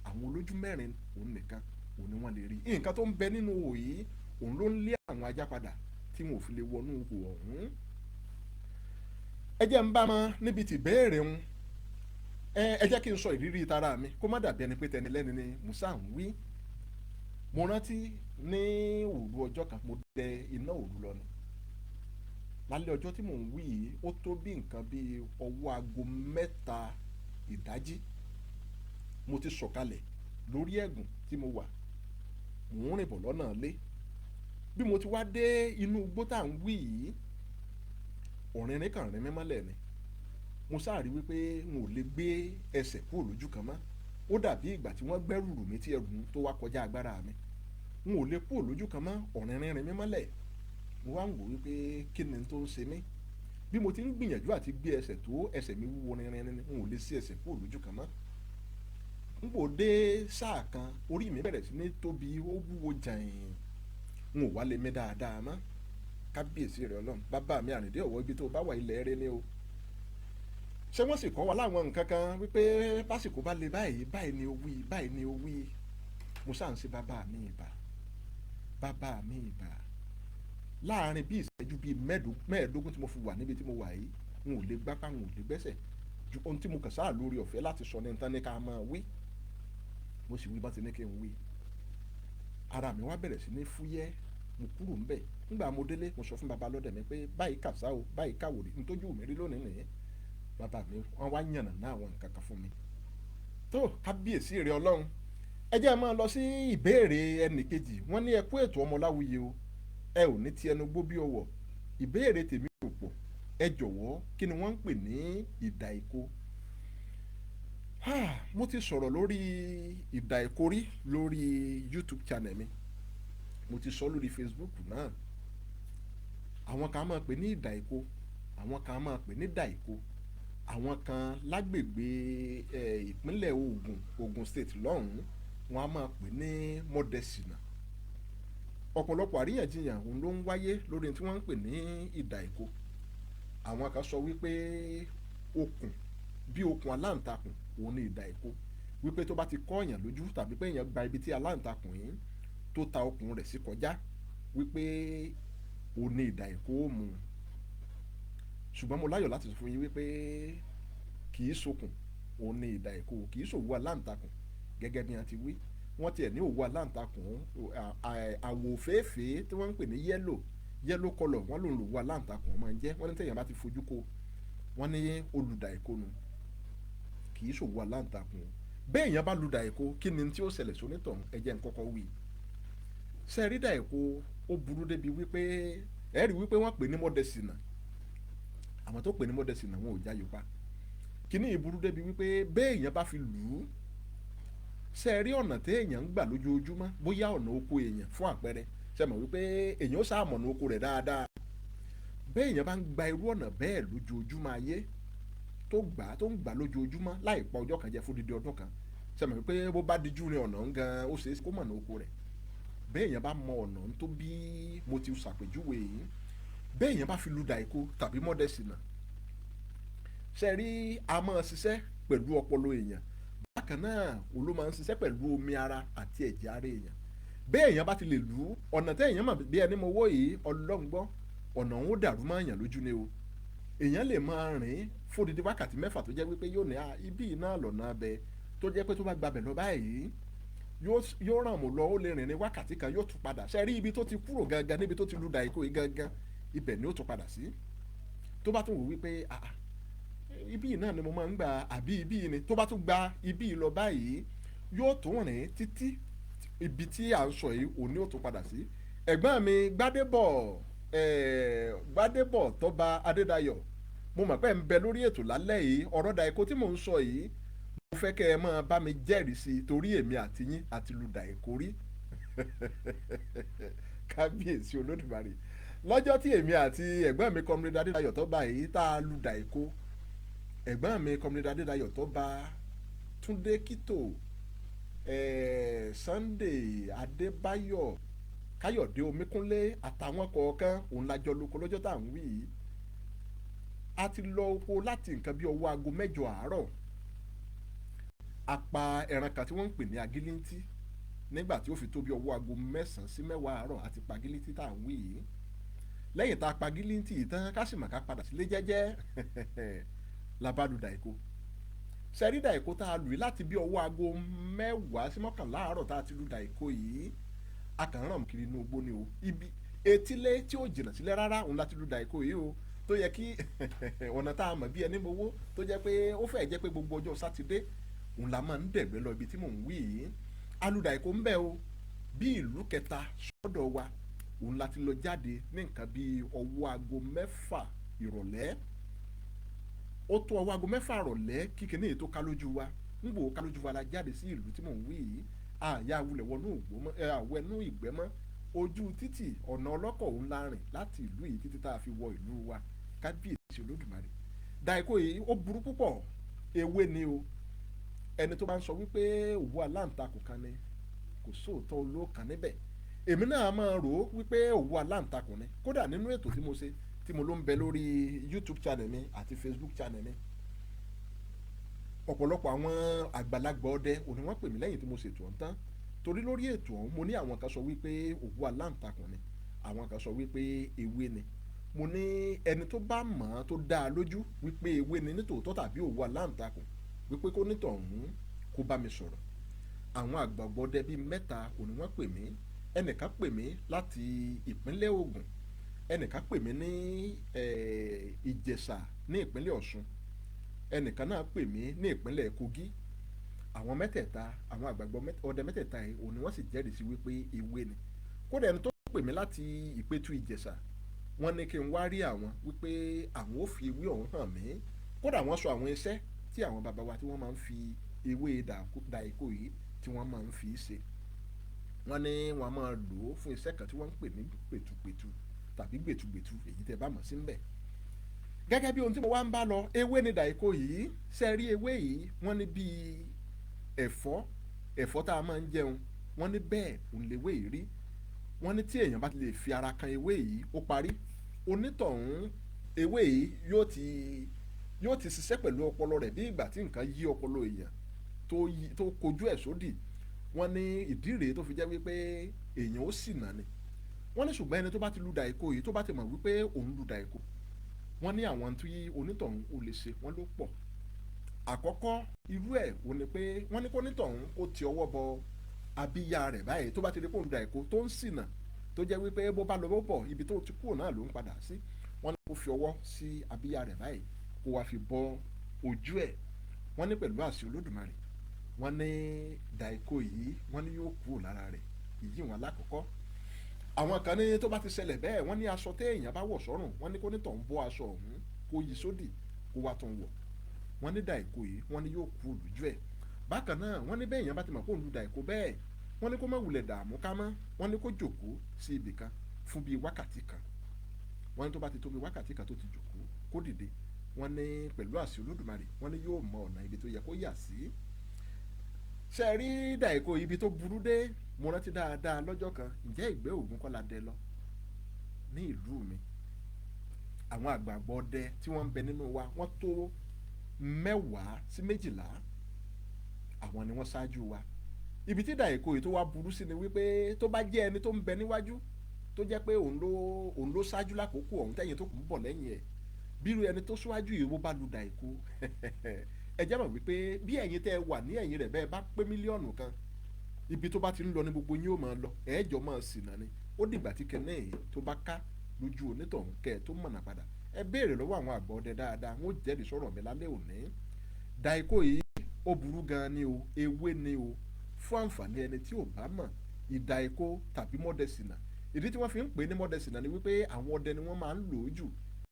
Speaker 3: àwọn olójú mẹ́rin òun nìkan òun ni wọ́n lè rí. Nǹkan tó ń bẹ nínú ihò yìí, òun ló ń lé àwọn ajá padà tí wọn ò fi lè wọnú ihò ọ̀hún. Ẹ jẹ́ ń bá mọ níbi tí béèrè ń. Ẹ jẹ́ kí n sọ ìrírí tara mi, kó má dàbí ẹni pé tẹni lẹ́ni ni Musa ń wí. Mo rántí ní òru ọjọ́ kan, mo dẹ iná òru lọ ni lálẹ́ ọjọ́ tí mò ń wí yìí. Ó tó bí nǹkan bí ọwọ́ aago 3 ìdájí. Mo ti sọ̀kalẹ̀ lórí ẹ̀gùn tí mo wà, mò ń rìn bọ̀ lọ́nà ilé. Bí mo ti wá dé inú igbó tá à ń wí yìí, ọ̀rìnrìn kan rìn mí mọ́lẹ̀ ni. Mo sáà rí wípé n ò lè gbé ẹsẹ̀ kúrò lójú kan mọ́. Ó dàbí ìgbà tí wọ́n gbẹ́rù rù mí, tí ẹrù tó wá kọjá agbára mi. N ò lè kúrò lójú kan mọ́. Ọ̀rìnrìn rìn mí mọ́lẹ̀. Mo wá ń wò wípé kí ni tó ń ṣe mí. Bí mo ti ń gbìyànjú àti gbé ẹsẹ̀ tó, ẹsẹ̀ mi wúwo rinrin ni, n ò lè sí ẹsẹ̀ kúrò lójú kan mọ́. N kò dé sáà kan, orí mi bẹ̀rẹ̀ sí ní tóbi, ó wúwo jàìn, n ò wá lè mí dáadáa mọ́. Kábíyèsí rẹ̀ Ọlọ́run! Bàbá mi Àrìndé Ọ̀wọ́, ibi tó bá wà, ilẹ̀ rẹ ni o. Ṣé wọ́n sì kọ́ wa láwọn nǹkan kan wípé básìkò bá le báyìí, báyìí ni o wí, báyìí ni o wí? Mo sáà ń ṣe, "Bàbá mi ìbà, bàbá mi ìbà." Láàárín bí ìṣẹ́jú bíi 15 tí mo fi wà níbi tí mo wà yìí, n ò lè gbápá, n ò lè gbẹ́sẹ̀. Ju ohun tí mo kàn sáà lórí ọ̀fẹ́ láti sọ ní tán ní ká máa wí, mo sì wí bá ti ní kí n wí. Ara mi wá bẹ̀rẹ̀ sí ní fúyẹ́. Mo kúrò ńbẹ̀. Nígbà mo délé, mo sọ fún baba lọ́dẹ̀ mi pé báyìí kàṣá o, báyìí káwòrì, ntójú mi rí lónìí nìyẹn. Bàbá mi, wọ́n wá yànnà ná àwọn nǹkan kan fún mi tó. Kábíyèsí rẹ Ọlọ́run! Ẹ jẹ́ máa lọ sí ìbéèrè ẹnì kejì. Wọ́n ní, "Ẹ kú ètò, Ọmọláwuyè o, ẹ ò ní ti ẹnu gbó bí ọwọ́. Ìbéèrè tèmi ò pọ̀. Ẹ jọ̀wọ́, kí ni wọ́n ń pè ní ìdà ìko?" Mo ti sọ̀rọ̀ lórí ìdà ìko rí lórí YouTube channel mi, mo ti sọ lórí Facebook náà. Àwọn kan máa pè ní ìdà ìko, àwọn kan máa pè ní dà ìko. Àwọn kan lágbègbè ìpínlẹ̀ Ògùn, Ògùn State lọ́hùn-ún, wọ́n á máa pè ní mọ́dẹ̀sínà. Ọ̀pọ̀lọpọ̀ àríyànjiyàn òun ló ń wáyé lórí tí wọ́n ń pè ní ìdà ìko. Àwọn kan sọ wípé okùn, bí okùn aláǹtakùn, òun ní ìdà ìko, wípé tó bá ti kọ́ èèyàn lójú tàbí pé èèyàn gba ibi tí aláǹtakùn yìí tó ta okùn rẹ̀ sí kọjá, wípé òun ní ìdà ìko ó mú un. Ṣùgbọ́n mo láyọ̀ láti sọ fún yín wípé kì í sokùn òun ní ìdà ìko, kì í ṣòwò aláǹtakùn gẹ́gẹ́ bí wọ́n ti wí. Wọ́n tiẹ̀ ní òwú aláǹtakùn àwọ̀ òféèfé tí wọ́n ń pè ní yellow, yellow colour, wọ́n lòun lòwú aláǹtakùn máa ń jẹ́. Wọ́n ní tẹ̀yàn bá ti fojú ko, wọ́n ní olùdà ìko nu. Kì í ṣòwò aláǹtakùn. Bẹ́ẹ̀ èèyàn bá lùdà ìko, kí ni tí ó ṣẹlẹ̀ sónítọ̀hún? Ẹ jẹ́ n kọ́kọ́ wí. Ṣe rí dà ìko, ó burú débi wípé ẹ rí wípé wọ́n pè ní mọ́dẹ̀sínà. Àwọn tó pè ní mọ́dẹ̀sínà, wọn ò jáyò pa. Kíní ìburú débi wípé bẹ́ẹ̀ èèyàn bá fi lù ú, ṣe rí ọ̀nà téèyàn ń gbà lójoojúmọ́, bóyá ọ̀nà oko èèyàn fún àpẹẹrẹ, ṣe mọ̀ wípé èèyàn ó sáà mọ̀nà oko rẹ̀ dáadáa. Bẹ́ẹ̀ èèyàn bá ń gba irú ọ̀nà bẹ́ẹ̀ lójoojúmọ́ ayé, tó gbà, tó ń gbà lójoojúmọ́ láì pa ọjọ́ kan jẹ fún odidi ọdún kan, ṣe mọ̀ wípé bó bá dijú ní ọ̀nà ń gan, ó ṣeé kó mọ̀nà oko rẹ̀. Bẹ́ẹ̀ èèyàn bá mọ ọ̀nà tó bí mo ti ṣàpèjúwe yìí, bẹ́ẹ̀ èèyàn bá fi lu dàìko tàbí mọ́dẹ̀sínà, ṣe rí, a máa ṣiṣẹ́ pẹ̀lú ọpọlọ èèyàn. Bákan náà, òun ló máa ń ṣiṣẹ́ pẹ̀lú omi ara àti ẹ̀jẹ̀ ara èèyàn. Bẹ́ẹ̀ èèyàn bá ti lè lù ú, ọ̀nà tẹ́ èèyàn mọ̀ bí ẹni mọ owó yìí, Ọlọ́run gbọ́, ọ̀nà òun ó dàrú mọ́ èèyàn lójú ni o. Èèyàn lè máa rìn fódìdí wákàtí 6 tó jẹ́ wípé yóò ní ibi iná lọ́nà abẹ, tó jẹ́ pé tó bá gbabẹ̀ lọ báyìí yóò ràn mú lọ, ó lè rìn ní wákàtí 1 yóò tún padà. Ṣe rí ibi tó ti kúrò gangan, níbi tó ti lu dàíkó yìí gangan, ibẹ̀ ni ó tún padà sí. Tó bá tún wò wípé ibi náà ni mo máa ń gbà, àbí ibi ni, tó bá tún gba ibi lọ báyìí yóò tún rìn títí ibi tí à ń sọ yìí, òní ó tún padà sí. Ẹ̀gbọ́n mi Gbádébọ̀ Tọ́ba Adédayọ̀, mo mọ̀ pé ń bẹ lórí ètò lálẹ́ yìí. Ọ̀rọ̀ dàíkó tí mò ń sọ yìí, mo fẹ́ kẹ́ ẹ máa bá mi jẹ́rìí sí i, torí èmi àti yín àti lu dàíkó rí. Kábíyèsí Olódùmarè, lọ́jọ́ tí èmi àti ẹ̀gbọ́n mi Comrade Adédayọ̀ Tọ́ba yìí tá a lu dàíkó, ẹ̀gbọ́n mi Comrade Adédayọ̀ Tọ́ba, Túndé Kító, Sunday Adébáyọ̀, Káyọ̀dé Omíkúnlé àtàwọn kọ̀ọ̀kan, òun lájọ lóko lọ́jọ́ tá à ń wí yìí. A ti lọ oko láti nǹkan bí ọwọ́ aago 8 àárọ̀. A pa ẹran kan tí wọ́n ń pè ní agílíntí. Nígbà tí ó fi tó bí ọwọ́ aago 9 sí 10 àárọ̀, a ti pa agílíntí tá à ń wí yìí. Lẹ́yìn tá a pa agílíntí yìí tán, ká sì mọ̀ ká padà sílé jẹ́jẹ́, la bá lu dàíkó. Sẹ́rí dàíkó tá a lù yìí, láti bí ọwọ́ aago 10 sí 11 àárọ̀ tá a ti lu dàíkó yìí, a kàn ràn kiri inú igbó ni o. Ibi etílé tí ó jìnnà sílẹ̀ rárá òun láti lu dàíkó yìí o, tó yẹ kí ọ̀nà tá a mọ̀ bí ẹni mowó, tó jẹ́ pé ó fẹ́ẹ̀ jẹ́ pé gbogbo ọjọ́ Sátidé òun la máa ń dẹ̀gbẹ́ lọ ibi tí mò ń wí yìí. Alùdàíkó ń bẹ o, bí ìlú kẹta sọ́dọ̀ wa òun láti lọ jáde ní nǹkan bí ọwọ́ aago 6 ìrọ̀lẹ́. Ó tó ọwọ́ aago 6 ìrọ̀lẹ́ kíkiní èyí tó ká lójú wa, ń gbò ká lójú wa la jáde sí ìlú tí mò ń wí yìí. Àyà wulẹ̀ wọnú ògbó mọ́, àwẹnú ìgbẹ́ mọ́, ojú títì ọ̀nà ọlọ́kọ̀ òun la rìn láti ìlú yìí títí tá a fi wọ ìlú wa. Kábíyèsí Olódùmarè, dàíkó yìí ó burú púpọ̀, ewé ni o. Ẹni tó bá ń sọ wípé òwú aláǹtakùn kan ni, kò sóòótọ́ olóòkan níbẹ̀. Èmi náà máa rò ó wípé òwú aláǹtakùn ni. Kódà nínú ètò tí mo ṣe, tí mo ló ń bẹ lórí YouTube channel mi àti Facebook channel mi, ọ̀pọ̀lọpọ̀ àwọn àgbàlagbà ọdẹ òní wọ́n pè mí lẹ́yìn tí mo ṣètò ọ̀hún tán, torí lórí ètò ọ̀hún mo ní àwọn kan sọ wípé òwú aláǹtakùn ni, àwọn kan sọ wípé ewé ni. Mo ní ẹni tó bá mọ̀ ọ́n tó dáa lójú wípé ewé ni nítòótọ́ tàbí òwú aláǹtakùn, wípé kó nítọ̀hún kó bá mi sọ̀rọ̀. Àwọn àgbààgbà ọdẹ bíi 3 òní wọ́n pè mí. Ẹnìkan pè mí láti ìpínlẹ̀ Ògùn, ẹnìkan pè mí ní Ìjẹ̀ṣà ní ìpínlẹ̀ Ọ̀ṣun, ẹnìkan náà pè mí ní ìpínlẹ̀ Kogi. Àwọn mẹ́tẹ̀ẹ̀ta, àwọn àgbààgbà ọdẹ mẹ́tẹ̀ẹ̀ta yìí òní wọ́n sì jẹ́rìí sí wípé ewé ni. Kódà ẹni tó pè mí láti Ìpẹ́tù Ìjẹ̀ṣà, wọ́n ní kí n wá rí àwọn, wípé àwọn ò fi ewé ọ̀hún hàn mí. Kódà wọ́n sọ àwọn iṣẹ́ tí àwọn bàbá wa tí wọ́n máa ń fi ewé dàíkó yìí tí wọ́n máa ń fi ṣe. Wọ́n ní wọ́n máa lò ó fún iṣẹ́ kan tí wọ́n ń pè ní pètùpètù tàbí gbètùgbètù, èyí tẹ́ bá mọ̀ sí ń bẹ̀. Gẹ́gẹ́ bí ohun tí mo wá ń bá lọ, ewé ni dàíkó yìí. Ṣe rí ewé yìí, wọ́n ní bíi ẹ̀fọ́, ẹ̀fọ́ tá a máa ń jẹun, wọ́n ní bẹ́ẹ̀ òun lewé yìí rí. Wọ́n ní tí èèyàn bá ti lè fi ara kan ewé yìí, ó parí, onítọ̀hún ewé yìí yóò ti ṣiṣẹ́ pẹ̀lú ọpọlọ rẹ̀ bí ìgbà tí nǹkan yí ọpọlọ èèyàn tó kojú ẹ̀ sódì. Wọ́n ní ìdí rèé tó fi jẹ́ wípé èèyàn ó sì nà ni. Wọ́n ní ṣùgbọ́n ẹni tó bá ti lu dàíkó yìí, tó bá ti mọ̀ wípé òun lu dàíkó, wọ́n ní àwọn tí onítọ̀hún ó lè ṣe wọ́n ló pọ̀. Àkọ́kọ́ irú ẹ̀ ò ní pé wọ́n ní kó onítọ̀hún kó ti ọwọ́ bọ abíyá rẹ̀ báyìí tó bá ti rí kó ń dàíkó tó ń ṣìnà, tó jẹ́ wípé bó bá lọ bó bọ̀ ibi tó ti kúrò náà ló ń padà sí. Wọ́n ní kó fi ọwọ́ sí abíyá rẹ̀ báyìí, kó wá fi bọ́ ojú ẹ̀. Wọ́n ní pẹ̀lú àṣẹ Olódùmarè, wọ́n ní dàíkó yìí, wọ́n ní yóò kúrò lára rẹ̀. Ìyí wọn lákọ̀ọ́kọ́. Àwọn kan ní tó bá ti ṣẹlẹ̀ bẹ́ẹ̀, wọ́n ní aṣọ téèyàn bá wọ̀ sọ́rùn, wọ́n ní kó nítọ̀hún bọ́ aṣọ ọ̀hún, kó yí sódì, kó wá tún wọ̀. Wọ́n ní dàíkó yìí, wọ́n ní yóò kúrò lójú ẹ̀. Bákan náà, wọ́n ní bẹ́ẹ̀ èèyàn bá ti mọ̀ kó ń lu dàíkó bẹ́ẹ̀, wọ́n ní kó má wulẹ̀ dààmú ká mọ́. Wọ́n ní kó jòkó sí ibì kan fún bíi wákàtí kan. Wọ́n ní tó bá ti tó bíi wákàtí kan tó ti jòkó, kó dìde. Wọ́n ní pẹ̀lú àṣẹ Olódùmarè, wọ́n ní yóò mọ ọ̀nà ibi tó yẹ kó yà sí. Ṣe rí dàíkó ibi tó burú dé, mo rántí dáadáa lọ́jọ́ kan, ǹjẹ́ ìgbẹ́ Ògùn kọ́ la dẹ lọ ní ìlú mi. Àwọn àgbààgbà ọdẹ tí wọ́n ń bẹ nínú wa, wọ́n tó 10 sí 12, àwọn ni wọ́n ṣáájú wa. Ibi tí dàíkó yìí tó wá burú sí ni wípé tó bá jẹ́ ẹni tó ń bẹ níwájú, tó jẹ́ pé òun ló ṣáájú lákòókò ọ̀hún, tẹ̀yìn tó kù ń bọ̀ lẹ́yìn ẹ̀, Bírú ẹni tó síwájú yìí bó bá lu dàìkó, ẹ jẹ́ mọ̀ wípé bí ẹ̀yin tẹ́ ẹ wà ní ẹ̀yìn rẹ̀ bẹ́ẹ̀ bá pé 1 mílíọ̀nù, ibi tó bá ti ń lọ ní gbogbo yín ó máa lọ, ẹ̀ẹ́jọ́ máa ṣìnà ni. Ó dìgbà tí kẹ́nẹ́ yìí tó bá ká lójú onítọ̀hún kẹ́ ẹ tó mọ̀nà padà. Ẹ béèrè lọ́wọ́ àwọn àgbà ọdẹ dáadáa, wọ́n jẹ́rìí sọ̀rọ̀ mi lálẹ́ òní. Dàìkó yìí, ó burú gan ni o, ewé ni o. Fún àǹfààní ẹni tí ò bá mọ̀, ìdàìkó tàbí mọ́dẹ̀sìnà, ìdí tí wọ́n fi ń pè ní mọ́dẹ̀sìnà ni wípé àwọn ọdẹ ni wọ́n máa ń lò ó jù.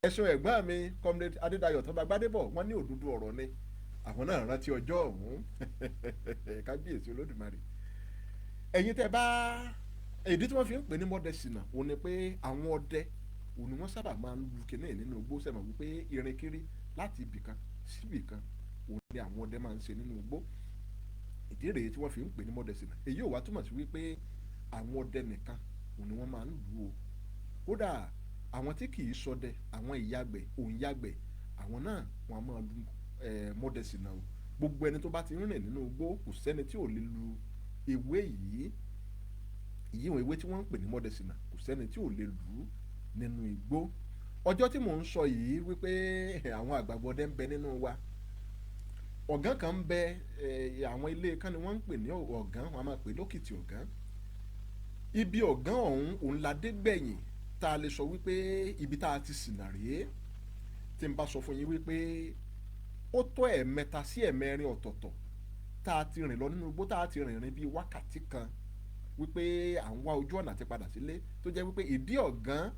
Speaker 3: Ẹ̀sùn ẹ̀gbọ́n mi, Comrade Adédayọ̀ Tọ́ba Gbádébọ̀, wọ́n ní òdodo ọ̀rọ̀ ni. Àwọn náà rántí ọjọ́ ọ̀hún. Kábíyèsí Olódùmarè. Ẹ̀yin tẹ́ bá ìdí tí wọ́n fi ń pè ní mọ́dẹ̀sìnà òun ni pé àwọn ọdẹ òun ni wọ́n sábà máa ń lu kinní nínú igbó. Sẹ́mọ̀ wípé irin kiri láti ibìkan síbìkan òun ni àwọn ọdẹ máa ń ṣe nínú igbó? Ìdí rèé tí wọ́n fi ń pè ní mọ́dẹ̀sìnà. Èyí ò wá túmọ̀ sí wípé àwọn ọdẹ nìkan òun ni wọ́n máa ń lù o. Kódà àwọn tí kì í ṣọdẹ, àwọn ìyàgbẹ́ òǹyàgbẹ́, àwọn náà wọ́n á máa lu mọ́dẹ̀sìnà o. Gbogbo ẹni tó bá ti ń rìn nínú igbó, kò sẹ́ni tí ò lè lu ewé yìí. Ìyíwọ̀n ewé tí wọ́n ń pè ní mọ́dẹ̀sìnà, kò sẹ́ni tí ò lè lù ú nínú igbó. Ọjọ́ tí mò ń sọ yìí wípé àwọn àgbàgbọ́ ọdẹ ń bẹ nínú wa, ọ̀gán kan ń bẹ. Àwọn ilé kan ni wọ́n ń pè ní ọ̀gán, wọ́n á máa pè lókìtì ọ̀gán. Ibi ọ̀gán ọ̀hún òun la dé gbẹ̀yìn tá a lè sọ wípé ibi tá a ti ṣìnà rèé. Tí n bá sọ fún yín wípé ó tó ẹ̀ẹ̀mẹ́ta sí ẹ̀ẹ̀mẹ́rin ọ̀tọ̀ọ̀tọ̀ tá a ti rìn lọ nínú igbó, tá a ti rìn rìn bíi wákàtí 1 wípé à ń wá ojú ọ̀nà àti padà sílé, tó jẹ́ wípé ìdí ọ̀gán,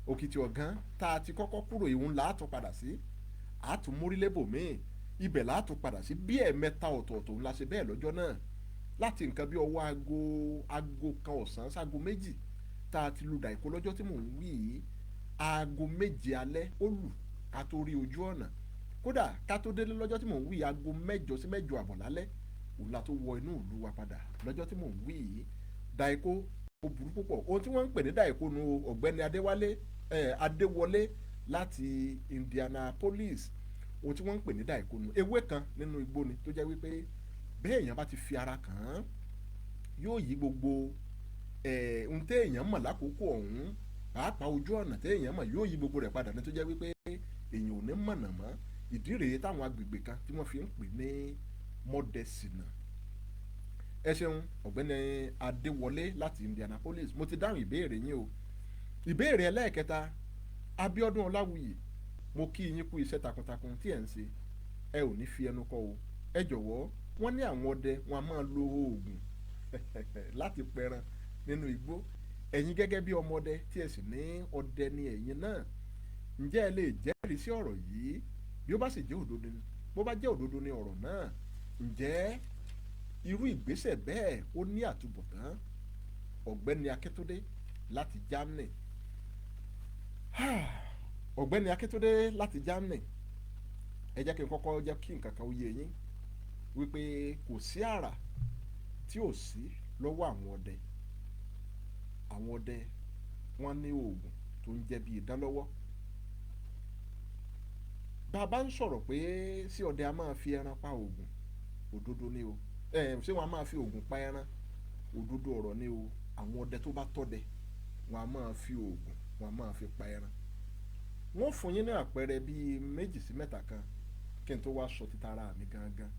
Speaker 3: òkìtì ọ̀gán tá a ti kọ́kọ́ kúrò, ìhun làátún padà sí, àátún mórílébò míì, ibẹ̀ làátún padà sí. Bí ẹ̀ẹ̀mẹ́ta ọ̀tọ̀ọ̀tọ̀ ńlá ṣe bẹ́ẹ̀ lọ́jọ́ náà, láti nǹkan bí ọwọ́ aago 1 ọ̀sán sáago 2 tá a ti lu dàìkó lọ́jọ́ tí mò ń wí yìí, aago 7 alẹ́ ó lù ká tó rí ojú ọ̀nà. Kódà ká tó délé lọ́jọ́ tí mò ń wí yìí, aago 8 sí 8:30 lálẹ́ òun la tó wọ inú ìlú wa padà lọ́jọ́ tí mò ń wí yìí. Dàìkó, ó burú púpọ̀. Ohun tí wọ́n ń pè ní dàìkó nu, ọ̀gbẹ́ni Adéwálé Adéwọlé láti Indianapolis. Ohun tí wọ́n ń pè ní dàìkó nu, ewé kan nínú igbó ni tó jẹ́ wípé bẹ́ẹ̀ èèyàn bá ti fi ara kàn án, yóò yí gbogbo ohun téèyàn mọ̀ lákòókò ọ̀hún, pàápàá ojú ọ̀nà téèyàn mọ̀, yóò yí gbogbo rẹ̀ padà ní tó jẹ́ wípé èèyàn ò ní mọ̀nà mọ́. Ìdí rèé táwọn agbègbè kan tí wọ́n fi ń pè ní mọ́dẹ̀sìnà. Ẹ ṣeun, ọ̀gbẹ́ni Adéwọlé láti Indianapolis, mo ti dáhùn ìbéèrè yín o. Ìbéèrè ẹlẹ́ẹ̀kẹta, Abíọ́dún Ọláwuyì, mo kí yín kú iṣẹ́ takuntakun tí ẹ̀ ń ṣe, ẹ ò ní fi ẹnu kọ o. Ẹ jọ̀wọ́, wọ́n ní àwọn ọdẹ wọn a máa lo oògùn láti pẹran nínú igbó. Ẹ̀yin gẹ́gẹ́ bí ọmọdé tí ẹ sì ní ọdẹ ni ẹ̀yin náà, ǹjẹ́ ẹ lè jẹ́rìí sí ọ̀rọ̀ yìí? Bí ó bá sì jẹ́ òdodo ni, bó bá jẹ́ òdodo ni ọ̀rọ̀ náà, ǹjẹ́ irú ìgbésẹ̀ bẹ́ẹ̀ ó ní àtúbọ̀tán? Ọ̀gbẹ́ni Akíntúndé láti Germany, ọ̀gbẹ́ni Akíntúndé láti Germany, ẹ jẹ́ kí n kọ́kọ́ jẹ́ kí nǹkan kan ó yé yín wípé kò sí àrà tí ò sí lọ́wọ́ àwọn ọdẹ. Àwọn ọdẹ, wọ́n ní oògùn tó ń jẹ́ bí idán lọ́wọ́. Bá a bá ń sọ̀rọ̀ pé sí ọdẹ a máa fi ẹran pa oògùn, òdodo ni o. Ṣé wọn a máa fi oògùn pa ẹran? Òdodo ọ̀rọ̀ ni o. Àwọn ọdẹ tó bá tọ́dẹ, wọn a máa fi oògùn, wọn a máa fi pa ẹran. Wọ́n fún yín ní àpẹẹrẹ bíi méjì sí mẹ́ta kan kí n tó wá sọ títara mi gangan.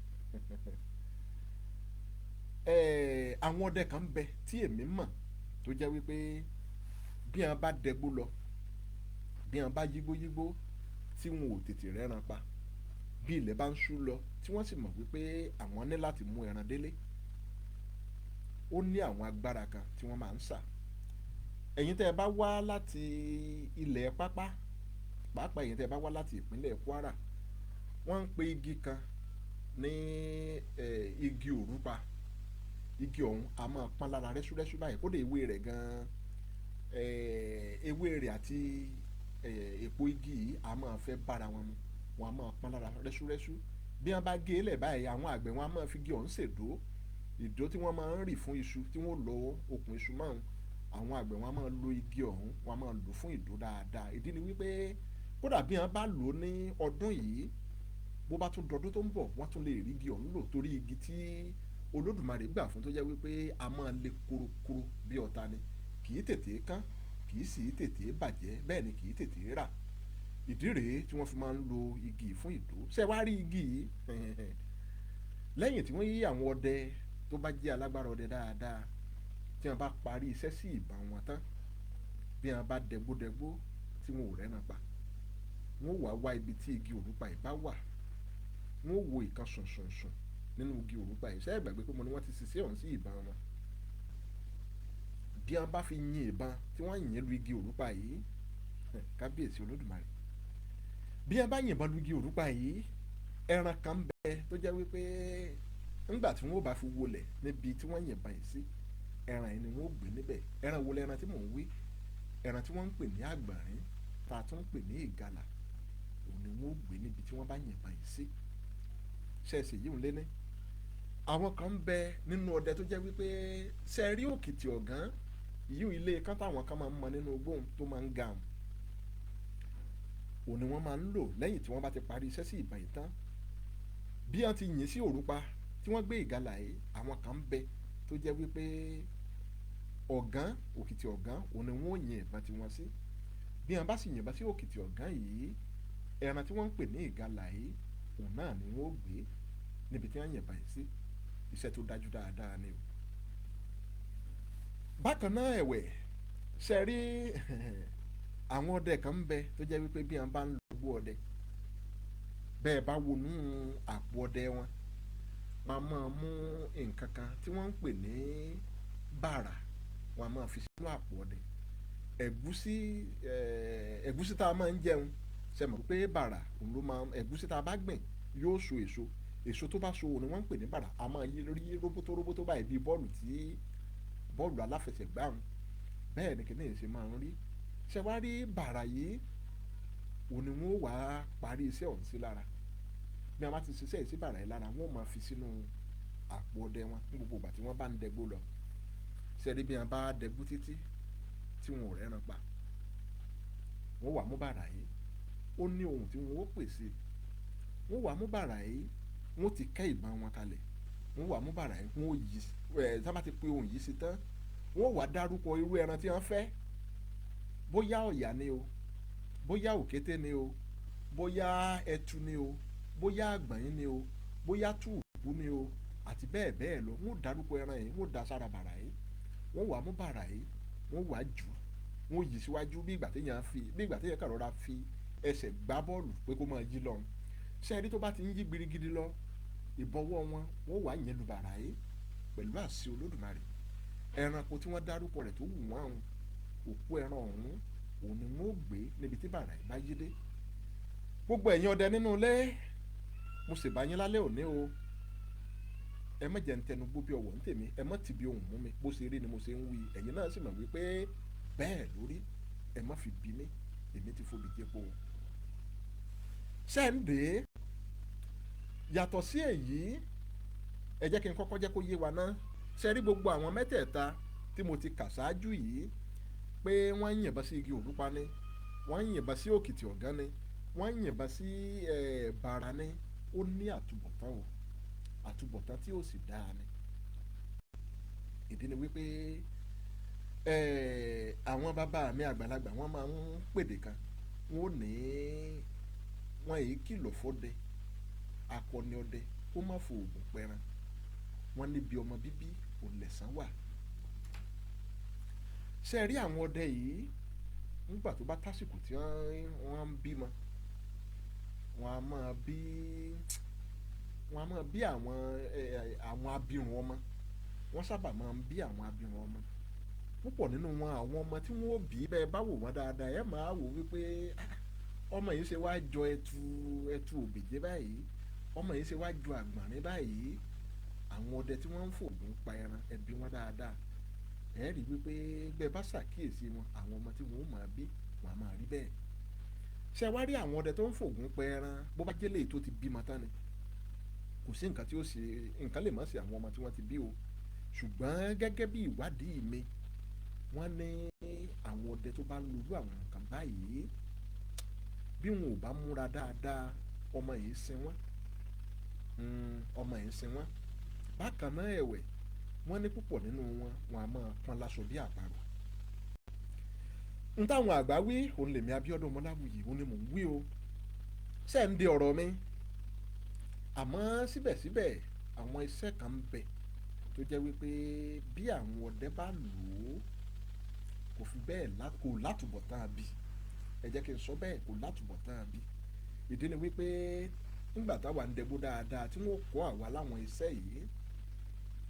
Speaker 3: Àwọn ọdẹ kan ń bẹ tí èmi mọ̀ tó jẹ́ wípé bí wọn bá dẹgbó lọ, bí wọn bá yígbó yígbó tí wọn ò tètè rẹ́ran pa, bí ilẹ̀ bá ń ṣú lọ, tí wọ́n sì mọ̀ wípé àwọn ní láti mú ẹran délé, ó ní àwọn agbára kan tí wọ́n máa ń sà. Ẹ̀yin tẹ́ ẹ bá wá láti ilẹ̀ pápá, pàápàá ẹ̀yin tẹ́ ẹ bá wá láti ìpínlẹ̀ Kwara, wọ́n ń pe igi kan ní igi òrúpa. Igi ọ̀hún a máa pọ́n lára rẹ́súrẹ́sú báyìí. Kódà ewé rẹ̀ gan-an, ewé rẹ̀ àti èpo igi yìí a máa fẹ́ bára wọn mu. Wọn a máa pọ́n lára rẹ́súrẹ́sú. Bí wọ́n bá gé e lẹ̀ báyìí, àwọn àgbẹ̀ wọn a máa fi igi ọ̀hún ṣèdó, ìdó tí wọ́n máa ń rì fún iṣu, tí wọ́n lọ okùn iṣu márùn. Àwọn àgbẹ̀ wọn a máa lo igi ọ̀hún, wọn a máa lò fún ìdó dáadáa. Ìdí ni wípé kódà bí wọ́n bá lò ó ní ọdún yìí, bó bá tún dọdún tó ń bọ̀, wọ́n tún lè rí igi ọ̀hún lò, torí igi tí Olódùmarè gbà fún tó jẹ́ wípé a máa le korokoro bí ọ̀tá ni. Kì í tètè kán, kì í sì tètè bàjẹ́, bẹ́ẹ̀ ni kì í tètè rà. Ìdí rèé tí wọ́n fi máa ń lo igi yìí fún ìdó. Ṣé wàá rí igi yìí, lẹ́yìn tí wọ́n yí àwọn ọdẹ tó bá jẹ́ alágbára ọdẹ dáadáa, tí wọ́n bá parí iṣẹ́ sí ìbọn wọn tán, bí wọ́n bá dẹgbódẹgbó tí wọn ò rẹ́ran pa, wọ́n wàá wá ibi tí igi òrùpa yìí bá wà, wọ́n wo ìkan sùnsùnsùn nínú igi òrùpa yìí. Ṣé ẹ gbàgbé pé mo ní wọ́n ti ṣiṣẹ́ ọ̀hún sí ìbọn wọn? Bí wọ́n bá fi yin ìbọn tí wọ́n yìn lu igi òrùpa yìí, kábíyèsí Olódùmarè, bí wọ́n bá yìnbọn lu igi òrùpa yìí, ẹran kan bẹ tó jẹ́ wípé ńgbà tí wọ́n bá fi wọlẹ̀ níbi tí wọ́n yìnbọn yìí sí, ẹran yìí ni wọ́n gbé níbẹ̀. Ẹran wo lẹran tí mò ń wí? Ẹran tí wọ́n ń pè ní àgbọ̀nrín, tá a tún ń pè ní ìgalà, òun ni wọ́n gbé níbi tí wọ́n bá yìnbọn yìí sí. Ṣẹ̀ṣẹ̀ yìí ń lé ní. Àwọn kan ń bẹ nínú ọdẹ tó jẹ́ wípé ṣe rí òkìtì ọ̀gán yìí, ilé kan táwọn kan máa ń mọ nínú igbó tó máa ń ga òun ni wọ́n máa ń lò lẹ́yìn tí wọ́n bá ti parí iṣẹ́ sí ìbọn yìí tán. Bí wọ́n ti yìn sí òrùpa tí wọ́n gbé ìgalà yìí, àwọn kan ń bẹ tó jẹ́ wípé ọ̀gán, òkìtì ọ̀gán, òun ni wọ́n yin ìbọn tiwọn sí. Bí wọ́n bá sì yìnbọn sí òkìtì ọ̀gán yìí, ẹran tí wọ́n ń pè ní ìgalà yìí, òun náà ni wọ́n gbé níbi tí wọ́n yìnbọn yìí sí. Iṣẹ́ tó dájú dáadáa ni o. Bákan náà ẹ̀wẹ̀, ṣe rí àwọn ọdẹ kan ń bẹ tó jẹ́ wípé bí wọ́n bá ń lo igbó ọdẹ, bẹ́ẹ̀ bá wọnú àpò ọdẹ wọn, wọ́n á máa mú nǹkan kan tí wọ́n ń pè ní bàrà, wọ́n á máa fi sínú àpò ọdẹ. Ẹ̀gúsí, ẹ̀gúsí tá a máa ń jẹun, ṣe mọ̀ pé bàrà òun ló máa, ẹ̀gúsí tá a bá gbìn yóò so èso, èso tó bá so òun ni wọ́n ń pè ní bàrà. A máa yí rí róbótó róbótó báyìí bíi bọ́ọ̀lù tí bọ́ọ̀lù aláfẹsẹ̀gbá wọn, bẹ́ẹ̀ ni kìnìún ṣe máa ń rí. Ṣe wá rí bàrà yìí, òun ni wọ́n wá parí iṣẹ́ ọ̀hún sí lára. Bí wọ́n bá ti ṣiṣẹ́ sí bàrà yìí lára, wọ́n máa fi sínú àpò ọdẹ wọn ní gbogbo ìgbà tí wọ́n bá ń dẹgbó lọ. Ṣe rí bí wọ́n bá dẹgbó títí tí wọn ò rẹ́ran pa, wọ́n wá mú bàrà yìí, ó ní ohun tí wọ́n ó pèsè. Wọ́n wá mú bàrà yìí, wọ́n ti kẹ́ ìbọn wọn kalẹ̀, wọ́n wá mú bàrà yìí, wọ́n yí ẹ̀ tí wọ́n bá ti pe ohun yìí sí tán, wọ́n wá dárúkọ irú ẹran tí wọ́n fẹ́, bóyá ọ̀yà ni o, bóyá òkété ni o, bóyá ẹtu ni o, bóyá àgbọ̀nrín ni o, bóyá túùpù ni o, àti bẹ́ẹ̀ bẹ́ẹ̀ lọ. Wọ́n dárúkọ ẹran yìí, wọ́n da sára bàrà yìí, wọ́n wá mú bàrà yìí, wọ́n wá jù, wọ́n yí síwájú bí ìgbà téèyàn fi, bí ìgbà téèyàn kàn rọra fi ẹsẹ̀ gbá bọ́ọ̀lù pé kó máa yí lọ. Ṣé ẹni tó bá ti ń yí gbirigidi lọ, ìbọwọ́ wọn, wọ́n wá yẹn lu bàrà yìí pẹ̀lú àṣẹ Olódùmarè. Ẹranko tí wọ́n dárúkọ rẹ̀ tó wù wọ́n, òkú ẹran ọ̀hún òun ni wọ́n gbé níbi tí bàrà yìí bá yí dé. Gbogbo ẹ̀yin ọdẹ nínú ilé, mo sì bá yín lálẹ́ òní o. Ẹ má jẹ́ ń tẹnu gbó bí ọwọ́ ń tèmi, ẹ má ti bí ohùn mú mi, bó ṣe rí ni mo ṣe ń wí, ẹ̀yin náà sì mọ̀ wípé bẹ́ẹ̀ lórí, ẹ má fi bí mi, èmi ti fobi jẹ́po. Ṣé ń dé? Yàtọ̀ sí èyí, ẹ jẹ́ kí n kọ́kọ́ jẹ́ kó yé wa ná. Ṣé rí gbogbo àwọn mẹ́tẹ̀ẹ̀ta tí mo ti kà ṣáájú yìí pé wọ́n ń yìnbọn sí igi òrùpa ni, wọ́n ń yìnbọn sí òkìtì ọ̀gán ni, wọ́n ń yìnbọn sí bàrà ni, ó ní àtúbọ̀tán o, àtúbọ̀tán tí ó sì dáa ni. Ìdí ni wípé àwọn bàbá mi àgbàlagbà wọ́n máa ń pèdè kan, wọ́n ò ní wọ́n èyí kìlọ̀ fọ́dẹ akọni ọdẹ kó má fo oògùn pẹran. Wọ́n níbi ọmọ bíbí òun lẹ̀san wà. Ṣé ẹ rí àwọn ọdẹ yìí, nígbà tó bá tásìkò tí wọ́n ń bímọ, wọ́n á máa bí, wọ́n á máa bí àwọn, àwọn abirùn ọmọ. Wọ́n sábà máa ń bí àwọn abirùn ọmọ. Púpọ̀ nínú wọn, àwọn ọmọ tí wọ́n ó bí, bẹ́ẹ̀ bá wò wọ́n dáadáa, ẹ máa wò wípé ọmọ yìí ṣe wá jọ ẹtu, ẹtu òbíjẹ́ báyìí, ọmọ yìí ṣe wá jọ àgbọ̀nrín báyìí. Àwọn ọdẹ tí wọ́n ń fògùn pa ẹran, ẹ bí wọn dáadáa, ẹ rí wípé bẹ́ẹ̀ bá ṣàkíyèsí wọn, àwọn ọmọ tí wọ́n ó máa bí, wọ́n á máa rí bẹ́ẹ̀. Ṣé wá rí àwọn ọdẹ tó ń fògùn pa ẹran, bó bá jẹ́ léyìí tó ti bímọ tán ni, kò sí nǹkan tí ó ṣe, nǹkan lè má ṣe àwọn ọmọ tí wọ́n ti bí o. Ṣùgbọ́n gẹ́gẹ́ bí ìwádìí mi, wọ́n ní àwọn ọdẹ tó bá ń lo irú àwọn nǹkan báyìí, bí wọn ò bá múra dáadáa, ọmọ yìí sin wọ́n, ọmọ yìí sin wọ́n. Bákan náà ẹ̀wẹ̀, wọ́n ní púpọ̀ nínú wọn, wọn a máa pọ́n láṣọ bí àparò. N táwọn àgbà wí òun lèmi Abíọ́dún Ọmọláwuyì òun ni mò ń wí o. Ṣé ń di ọ̀rọ̀ mi? Àmọ́ síbẹ̀síbẹ̀ àwọn iṣẹ́ kan ń bẹ tó jẹ́ wípé bí àwọn ọdẹ bá lò ó kò fi bẹ́ẹ̀ kò látúbọ̀tán àbí, ẹ jẹ́ kí n sọ bẹ́ẹ̀, kò látúbọ̀tán àbí. Ìdí ni wípé nígbà táwa ń dẹgbó dáadáa tí wọ́n kọ́ àwa láwọn iṣẹ́ yìí,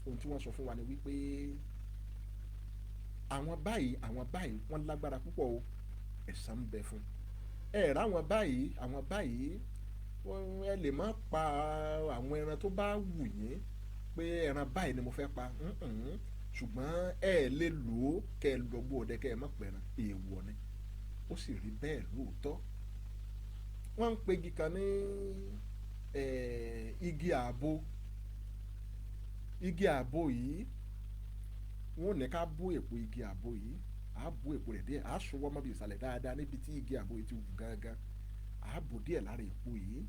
Speaker 3: ohun tí wọ́n sọ fún wa ni wípé àwọn báyìí, àwọn báyìí wọ́n lágbára púpọ̀ o, ẹ̀san ń bẹ fún ẹ ráwọn báyìí, àwọn báyìí wọ́n ẹ lè má pa àwọn ẹran tó bá wù yín pé ẹran báyìí ni mo fẹ́ pa, ṣùgbọ́n ẹ lè lò ó kẹ́ ẹ lọ́gbó ọdẹ kẹ́ ẹ má pẹran, èèwọ̀ ni. Ó sì rí bẹ́ẹ̀ lóòótọ́. Wọ́n ń pe igi kan ní igi ààbò. Igi ààbò yìí wọ́n ò ní ká bó èpo igi ààbò yìí, á bó èpo rẹ̀ díẹ̀, á sọwọ́ mọ́ bí ìsàlẹ̀ dáadáa níbi tí igi ààbò yìí ti wù gangan, á bò díẹ̀ lára èpo yìí.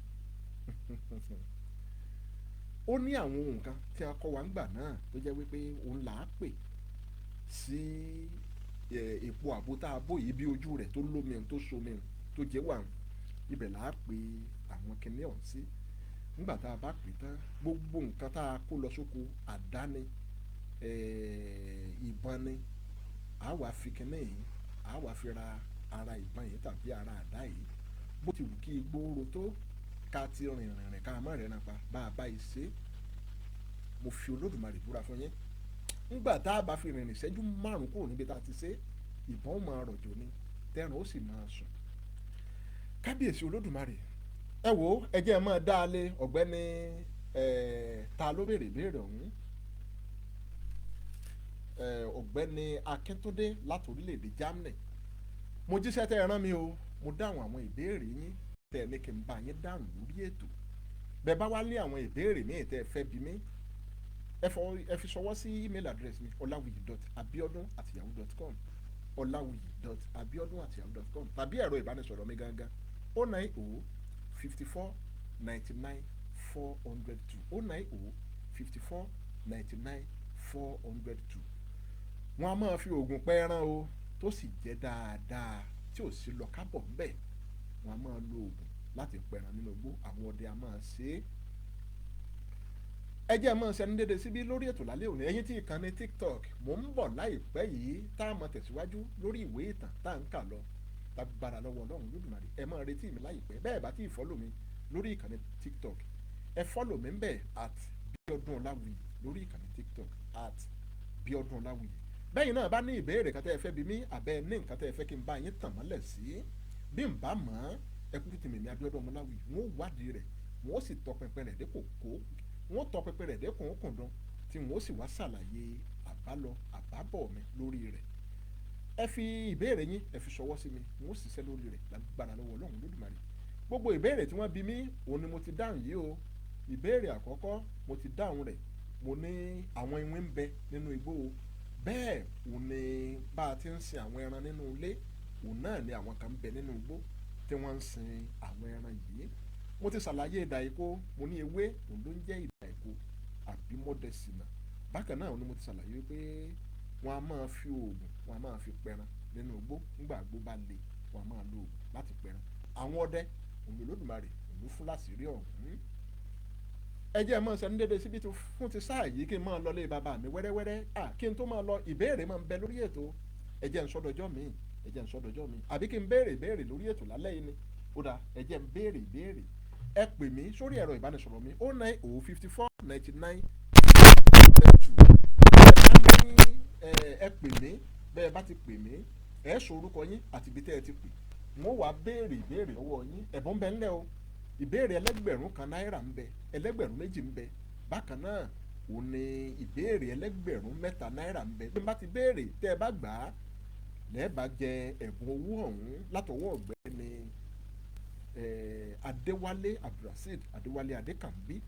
Speaker 3: Ó ní àwọn ohun kan tí a kọ́ wa ńgbà náà tó jẹ́ wípé òun là á pè sí èpo ààbò tá a bó yìí bí ojú rẹ̀ tó lómi tó somi tó jẹ́ wà, ibẹ̀ là á pè àwọn kinní ọ̀hún sí. Nígbà tá a bá pè tán, gbogbo nǹkan tá a kó lọ sóko, àdá ni, ìbọn ni, a wá fi kinní yìí, a wá fi ra ara ìbọn yìí tàbí ara àdá yìí. Bó ti wù kí igbó ro tó, ká ti rìn rìn rìn ká má rìnrìn pa bá a bá yìí ṣe. Mo fi Olódùmarè búra fún yín, nígbà tá a bá fi rìnrìn ìṣẹ́jú márùn-ún kúrò níbi tá a ti ṣe, ìbọn ó máa rọ̀jò ni, tẹ́ran ó sì máa sùn. Kábíyèsí Olódùmarè, ẹ wo, ẹ jẹ́ ẹ máa dá a lé ọ̀gbẹ́ni ta ló béèrè ìbéèrè ọ̀hún, ọ̀gbẹ́ni Akíntúndé láti orílẹ̀-èdè Germany. Mo jíṣẹ́ tẹ́ ẹ rán mi o, mo dáhùn àwọn ìbéèrè yín tẹ́ ẹ ní kí n bá yín dáhùn lórí ètò. Bẹ́ẹ̀ bá wá lé àwọn ìbéèrè míì tẹ́ ẹ fẹ́ bi mí, ẹ fi ṣọwọ́ sí email address mi, olawuyi.abiodun@yahoo.com, olawuyi.abiodun@yahoo.com, tàbí ẹ̀rọ ìbánisọ̀rọ̀ mi gangan, 090 54 99 402, 090 54 99 402. Wọ́n á máa fi oògùn pẹ́ ẹran o, tó sì jẹ́ dáadáa tí ò sí lọ kábọ̀ ńbẹ̀. Wọ́n á máa lo oògùn láti pẹran nínú igbó, àwọn ọdẹ á máa ṣe é. Ẹ jẹ́ mọ́ ṣẹni dédé síbí lórí ètò lálẹ́ òní. Ẹ̀yin tí ìkànnì TikTok, mò ń bọ̀ láìpẹ́ yìí tá a mọ̀ tẹ̀síwájú lórí ìwé ìtàn tá à ń kà lọ lágbára lọ́wọ́ Ọlọ́run Olódùmarè. Ẹ máa retí mi láìpẹ́. Bẹ́ẹ̀ bá tí ì follow mi lórí ìkànnì TikTok, ẹ follow mi ń bẹ̀ @Bíọ́dúnỌláwuyì lórí ìkànnì TikTok, @Bíọ́dúnỌláwuyì. Bẹ́yìn náà bá ní ìbéèrè kan tẹ́ ẹ fẹ́ bi mí, àbẹ́ ní nǹkan tẹ́ ẹ fẹ́ kí n bá yín tàn mọ́lẹ̀ sí, bí n bá mọ̀ ọ́, ẹ kúkú ti mèmí Abíọ́dún Ọmọláwuyì, wọ́n ó wádìí rẹ̀, wọ́n ó sì tọpinpin rẹ̀ dé kòkó, wọ́n tọpinpin rẹ̀ dé kùnkùndùn, tí wọ́n ó sì wá ṣàlàyé àbálọ àbábọ̀ mi lórí rẹ̀. Ẹ fi ìbéèrè yín, ẹ fi ṣọwọ́ sí mi, wọ́n ó ṣiṣẹ́ lórí rẹ̀ lágbára lọ́wọ́ Ọlọ́run Olódùmarè. Gbogbo ìbéèrè tí wọ́n bi mí òun ni mo ti dáhùn yìí o. Ìbéèrè àkọ́kọ́ mo ti dáhùn rẹ̀, mo ní àwọn iwin ń bẹ nínú igbó o. Bẹ́ẹ̀ òun ni bá a ti ń sin àwọn ẹran nínú ilé, òun náà ni àwọn kan ń bẹ nínú igbó tí wọ́n ń sin àwọn ẹran yìí. Mo ti ṣàlàyé ìdà èkó, mo ní ewé òun ló ń jẹ́ ìdà èkó àbí mọ́dẹ̀sínà. Bákan náà ni mo ti ṣàlàyé wípé wọ́n á máa fi oògùn, wọ́n á máa fi pẹran nínú igbó. Nígbà igbó bá le, wọ́n á máa lo oògùn láti pẹran. Àwọn ọdẹ òun Olódùmarè òun ló fún láṣìírí ọ̀hún. Ẹ jẹ́ mọ́ ṣẹni dédé síbi tó fún ti sáà yìí kí n máa lọ lé bàbá mi wẹ́rẹ́wẹ́rẹ́. Kí n tó máa lọ, ìbéèrè máa ń bẹ lórí ètò. Ẹ jẹ́ n sọ́dọ̀jọ́ mi, ẹ jẹ́ n sọ́dọ̀jọ́ mi, àbí kí n béèrè ìbéèrè lórí ètò lálẹ́ yìí ni. Ó dáa, ẹ jẹ́ n béèrè ìbéèrè. Ẹ pè mí sórí ẹ̀rọ ìbánisọ̀rọ̀ mi, 090 54 99 2. Ẹ pè mí, bẹ́ẹ̀ bá ti pè mí, ẹ sọ orúkọ yín àti ibi tẹ́ ẹ ti pè. Wọ́n wá béèrè ìbéèrè lọ́wọ́ yín. Ẹ̀bùn bẹ ńlẹ̀ o. Ìbéèrè 1,000 náírà ń bẹ, 2,000 ń bẹ. Bákan náà òun ni ìbéèrè 3,000 náírà ń bẹ. Bí n bá ti béèrè tẹ́ ẹ bá gbà á, lẹ́ẹ̀ bá jẹ ẹ̀bùn owó ọ̀hún látọwọ́ ọ̀gbẹ́ni Adéwálé Abdulrasheed Adéwálé Adékànbí.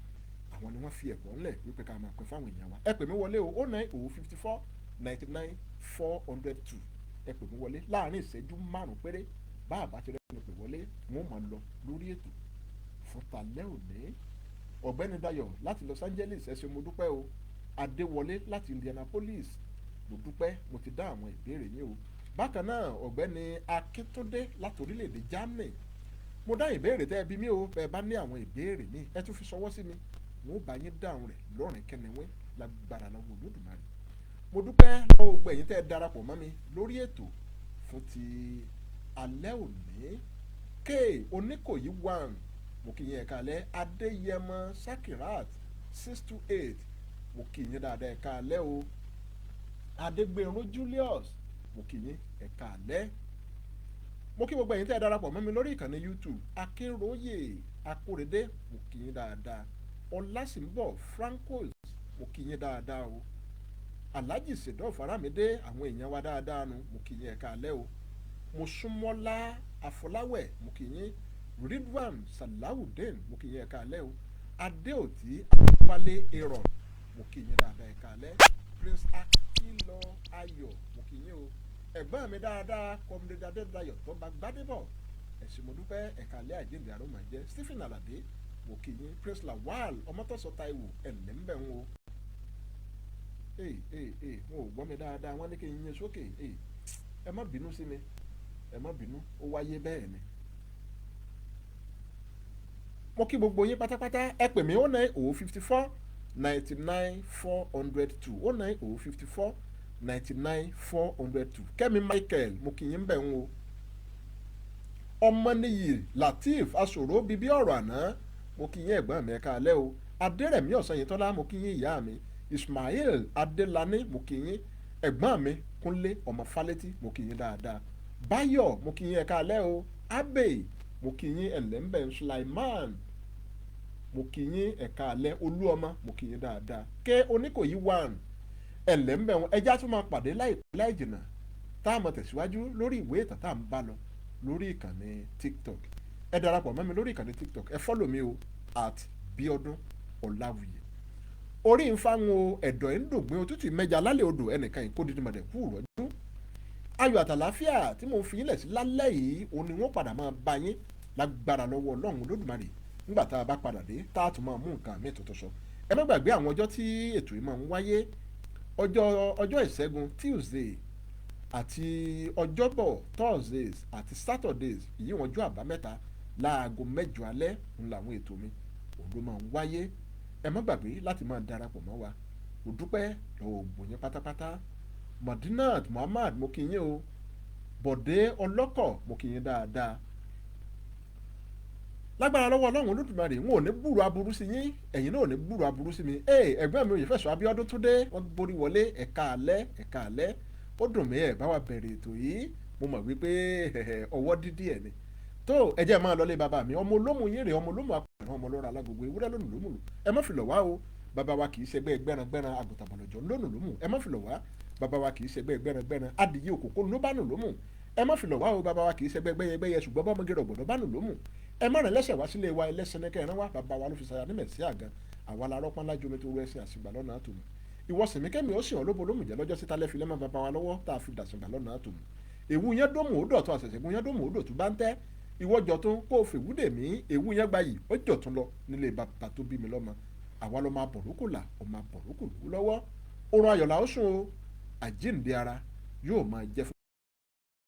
Speaker 3: Àwọn ni wọ́n fi ẹ̀bùn ńlẹ̀ wípé ká máa pín fáwọn èèyàn wa. Ẹ pè mí wọlé o, 090 54 99 402. Ẹ pè mí wọlé láàrin ìṣẹ́jú márùn-ún péré. Bá a bá ti rẹ́ni pè wọlé, wọ́n máa lọ lórí ètò fún talẹ́ òní. Ọ̀gbẹ́ni Dayọ̀ láti Los Angeles, ẹ ṣé, mo dúpẹ́ o. Adéwọlé láti Indianapolis, mo dúpẹ́, mo ti dá àwọn ìbéèrè yín o. Bákan náà, ọ̀gbẹ́ni Akíntúndé láti orílẹ̀-èdè Germany, mo dá ìbéèrè tẹ́ ẹ bí mi o. Bẹ́ẹ̀ bá ní àwọn ìbéèrè mi, ẹ tún fi ṣọwọ́ sí mi, wọn ó bá yín dáhùn rẹ̀ lọ́rìn kẹ́niwín lágbára lọ́wọ́ Olódùmarè. Mo dúpẹ́ lọ́wọ́ gbogbo ẹ̀yin tẹ́ ẹ darapọ̀ mọ́ mi lórí ètò fún ti alẹ́ òní. K Oníkòyí one, mo kí yín, ẹ̀ka alẹ́. Adéyẹmọ Sakirat 628, mo kí yín dáadáa, ẹ̀ka alẹ́ o. Adégbèrún Julius, mo kí yín, ẹ̀ka alẹ́. Mo kí gbogbo ẹ̀yin tẹ́ ẹ darapọ̀ mọ́ mi lórí ìkànnì YouTube. Akínróyè Akórèdé, mo kí yín dáadáa. Ọlásìnbọ̀ Francos, mo kí yín dáadáa o. Alhaji Sedọ Faramide, àwọn èèyàn wa dáadáa nu, mo kí yín, ẹ̀ka alẹ́ o. Mosúnmọ́lá Afọláwẹ̀, mo kí yín. Ridwan Salawudeen, mo kí yín, ẹ̀ka alẹ́ o. Adéòtí Wálé Aaron, mo kí yín dáadáa, ẹ̀ka alẹ́. Prince Akínlọ Ayọ̀, mo kí yín o. Ẹ̀gbọ́n mi dáadáa, Comrade Adédayọ̀ tó bá gbádébọ̀, ẹ̀sìn, mo dúpẹ́, ẹ̀ka alẹ́. Àjíǹde àrùn jẹ́. Stephen Alade, mo kí yín. Prince Lawal Ọmọtọ́sọ Taiwo, ẹ̀lẹ́ ń bẹ̀ ń o. Ee ee ee, wọn ò gbọ́ mi dáadáa, wọ́n ní kí n yín sókè. Ee, ẹ má bínú sí mi, ẹ má bínú, ó wáyé bẹ́ẹ̀ ni. Mo kí gbogbo yín pátápátá. Ẹ pè mí 090 54 99 402, 090 54 99 402. Kẹ́mi Michael, mo kí yín bẹ̀ ń o. Ọmọnìyí Lateef Asòro bíbí ọ̀rọ̀ àná, mo kí yín, ẹ̀gbọ́n mi, ẹ̀ka alẹ́ o. Adérẹ̀mí Ọ̀sanyìntọ́lá, mo kí yín, ìyá mi. Ismail Adélàní, mo kí yín. Ẹ̀gbọ́n mi Kúnlé ọmọ Fálétí, mo kí yín dáadáa. Báyọ̀, mo kí yín, ẹ̀ka alẹ́ o. Abe, mo kí yín, ẹ̀lẹ́mbẹ̀. Sulaiman, mo kí yín, ẹ̀ka alẹ́. Olúọmọ, mo kí yín dáadáa. Ké Oníkòyí one, ẹ̀lẹ́mbẹ̀ wọn. Ẹjá tún máa pàdé láìpẹ́ láì jìnnà, tá a mọ̀ tẹ̀síwájú lórí ìwé ìtàn tá à ń bá lọ lórí ìkànnì TikTok. Ẹ darapọ̀ mọ́ mi lórí ìkànnì TikTok, ẹ follow mi o, @Bíọ́dúnỌ̀làwùyí. Orí ń fáwọn o, ẹ̀dọ̀ ń dògbìn, òtútù mẹ́ja lálẹ́ odò, ẹnìkan yìí kó dídí mọ̀dẹ̀ kú rọ́jú. Ayọ̀ àtàláfíà tí mo fi yín lẹ̀ sí lálẹ́ yìí, òun ni wọ́n padà máa bá yín lágbára lọ́wọ́ Ọlọ́run Olódùmarè nígbà tá a bá padà dé, tá a tún máa mú nǹkan míì tuntun sọ. Ẹ má gbàgbé àwọn ọjọ́ tí ètò yìí máa ń wáyé: ọjọ́ Ìṣẹ́gun, Tuesday, àti Ọjọ́bọ̀, Thursdays, àti Saturdays, ìyí wọn ọjọ́ Àbámẹ́ta, láago 8 alẹ́ ń làwọn ètò mi òun ló máa ń wáyé. Ẹ má gbàgbé láti máa darapọ̀ mọ́ wa. Mo dúpẹ́ lọ́wọ́ gbogbo yín pátápátá. Madinat Muhammad, mo kí yín o. Bọ̀dé Ọlọ́kọ̀, mo kí yín dáadáa. Lágbára lọ́wọ́ Ọlọ́run Olódùmarè, wọn ò ní gbúrò aburú sí yín, ẹ̀yin náà ò ní gbúrò aburú sí mi. Ee, ẹ̀gbọ́n mi Òyìnfẹ̀sọ Abíọ́dún Túndé, wọ́n borí wọlé. Ẹ̀ka alẹ́, ẹ̀ka alẹ́. Ó dùn mí ẹ̀ bá wa bẹ̀rẹ̀ ètò yìí. Mo mọ̀ wípé ọwọ́ dídí ẹ̀ ni tó. Ẹ jẹ́ máa lọlé bàbá mi. Ọmọ olómù yín rè, ọmọ olómù apẹ̀rẹ̀, ọmọ ọlọ́run alágbogbo ewúrẹ́ lónìí lómùlù. Ẹ má fi lọ̀ wá o, bàbá wa kì í ṣẹgbẹ́ gbẹ́rangbẹ́ran, àgùntàn bọ̀lọ̀jọ̀ lónìí lómù. Ẹ má fi lọ̀ wá, bàbá wa kì í ṣẹgbẹ́ gbẹ́rangbẹ́ran, adìyẹ òkòkò ló bá nù lómù. Ẹ má fi lọ̀ wá o, bàbá wa kì í ṣẹgbẹ́ gbẹ́yẹgbẹ́yẹ, ṣùgbọ́n bọ́mọge rọ̀gbọ̀dọ̀ bá nù lómù. Ẹ má rìn lẹ́sẹ̀ wá sílé wa, ẹlẹ́sẹ̀ ní kẹrin wá. Bàbá wa ló fi ṣàyà ní mẹ̀sí àgàn. Àwa la rọ́pọ́n lájú omi tó rú ẹsìn àsìgbà lọ́nà àtòmù. Ìwọ sìnmí kẹ́mi ó sìn ọ́ lóbo lómù jẹ́ lọ́jọ́ síta lẹ́fi lẹ́mọ̀ bàbá wa lọ́wọ́ tá a fi dàsìgbà lọ́nà àtòmù. Èwú yẹn dómù ó dọ̀tún, àṣẹ̀ṣẹ̀gùn yẹn dómù ó dọ̀tún bá ń tẹ́. Ìwọ jọ̀tún kó o fèwúdè mí. Èwú yẹn gbayì ó jọ̀tún lọ nílé bàbá tó bí mi lọ́mọ. Àwa lọ́ máa bọ̀rúkù là ó máa bọ̀rúkù lówó lọ́wọ́. Oorun ayọ̀ là ó sùn o. Àjíǹde ara yóò máa jẹ́ fún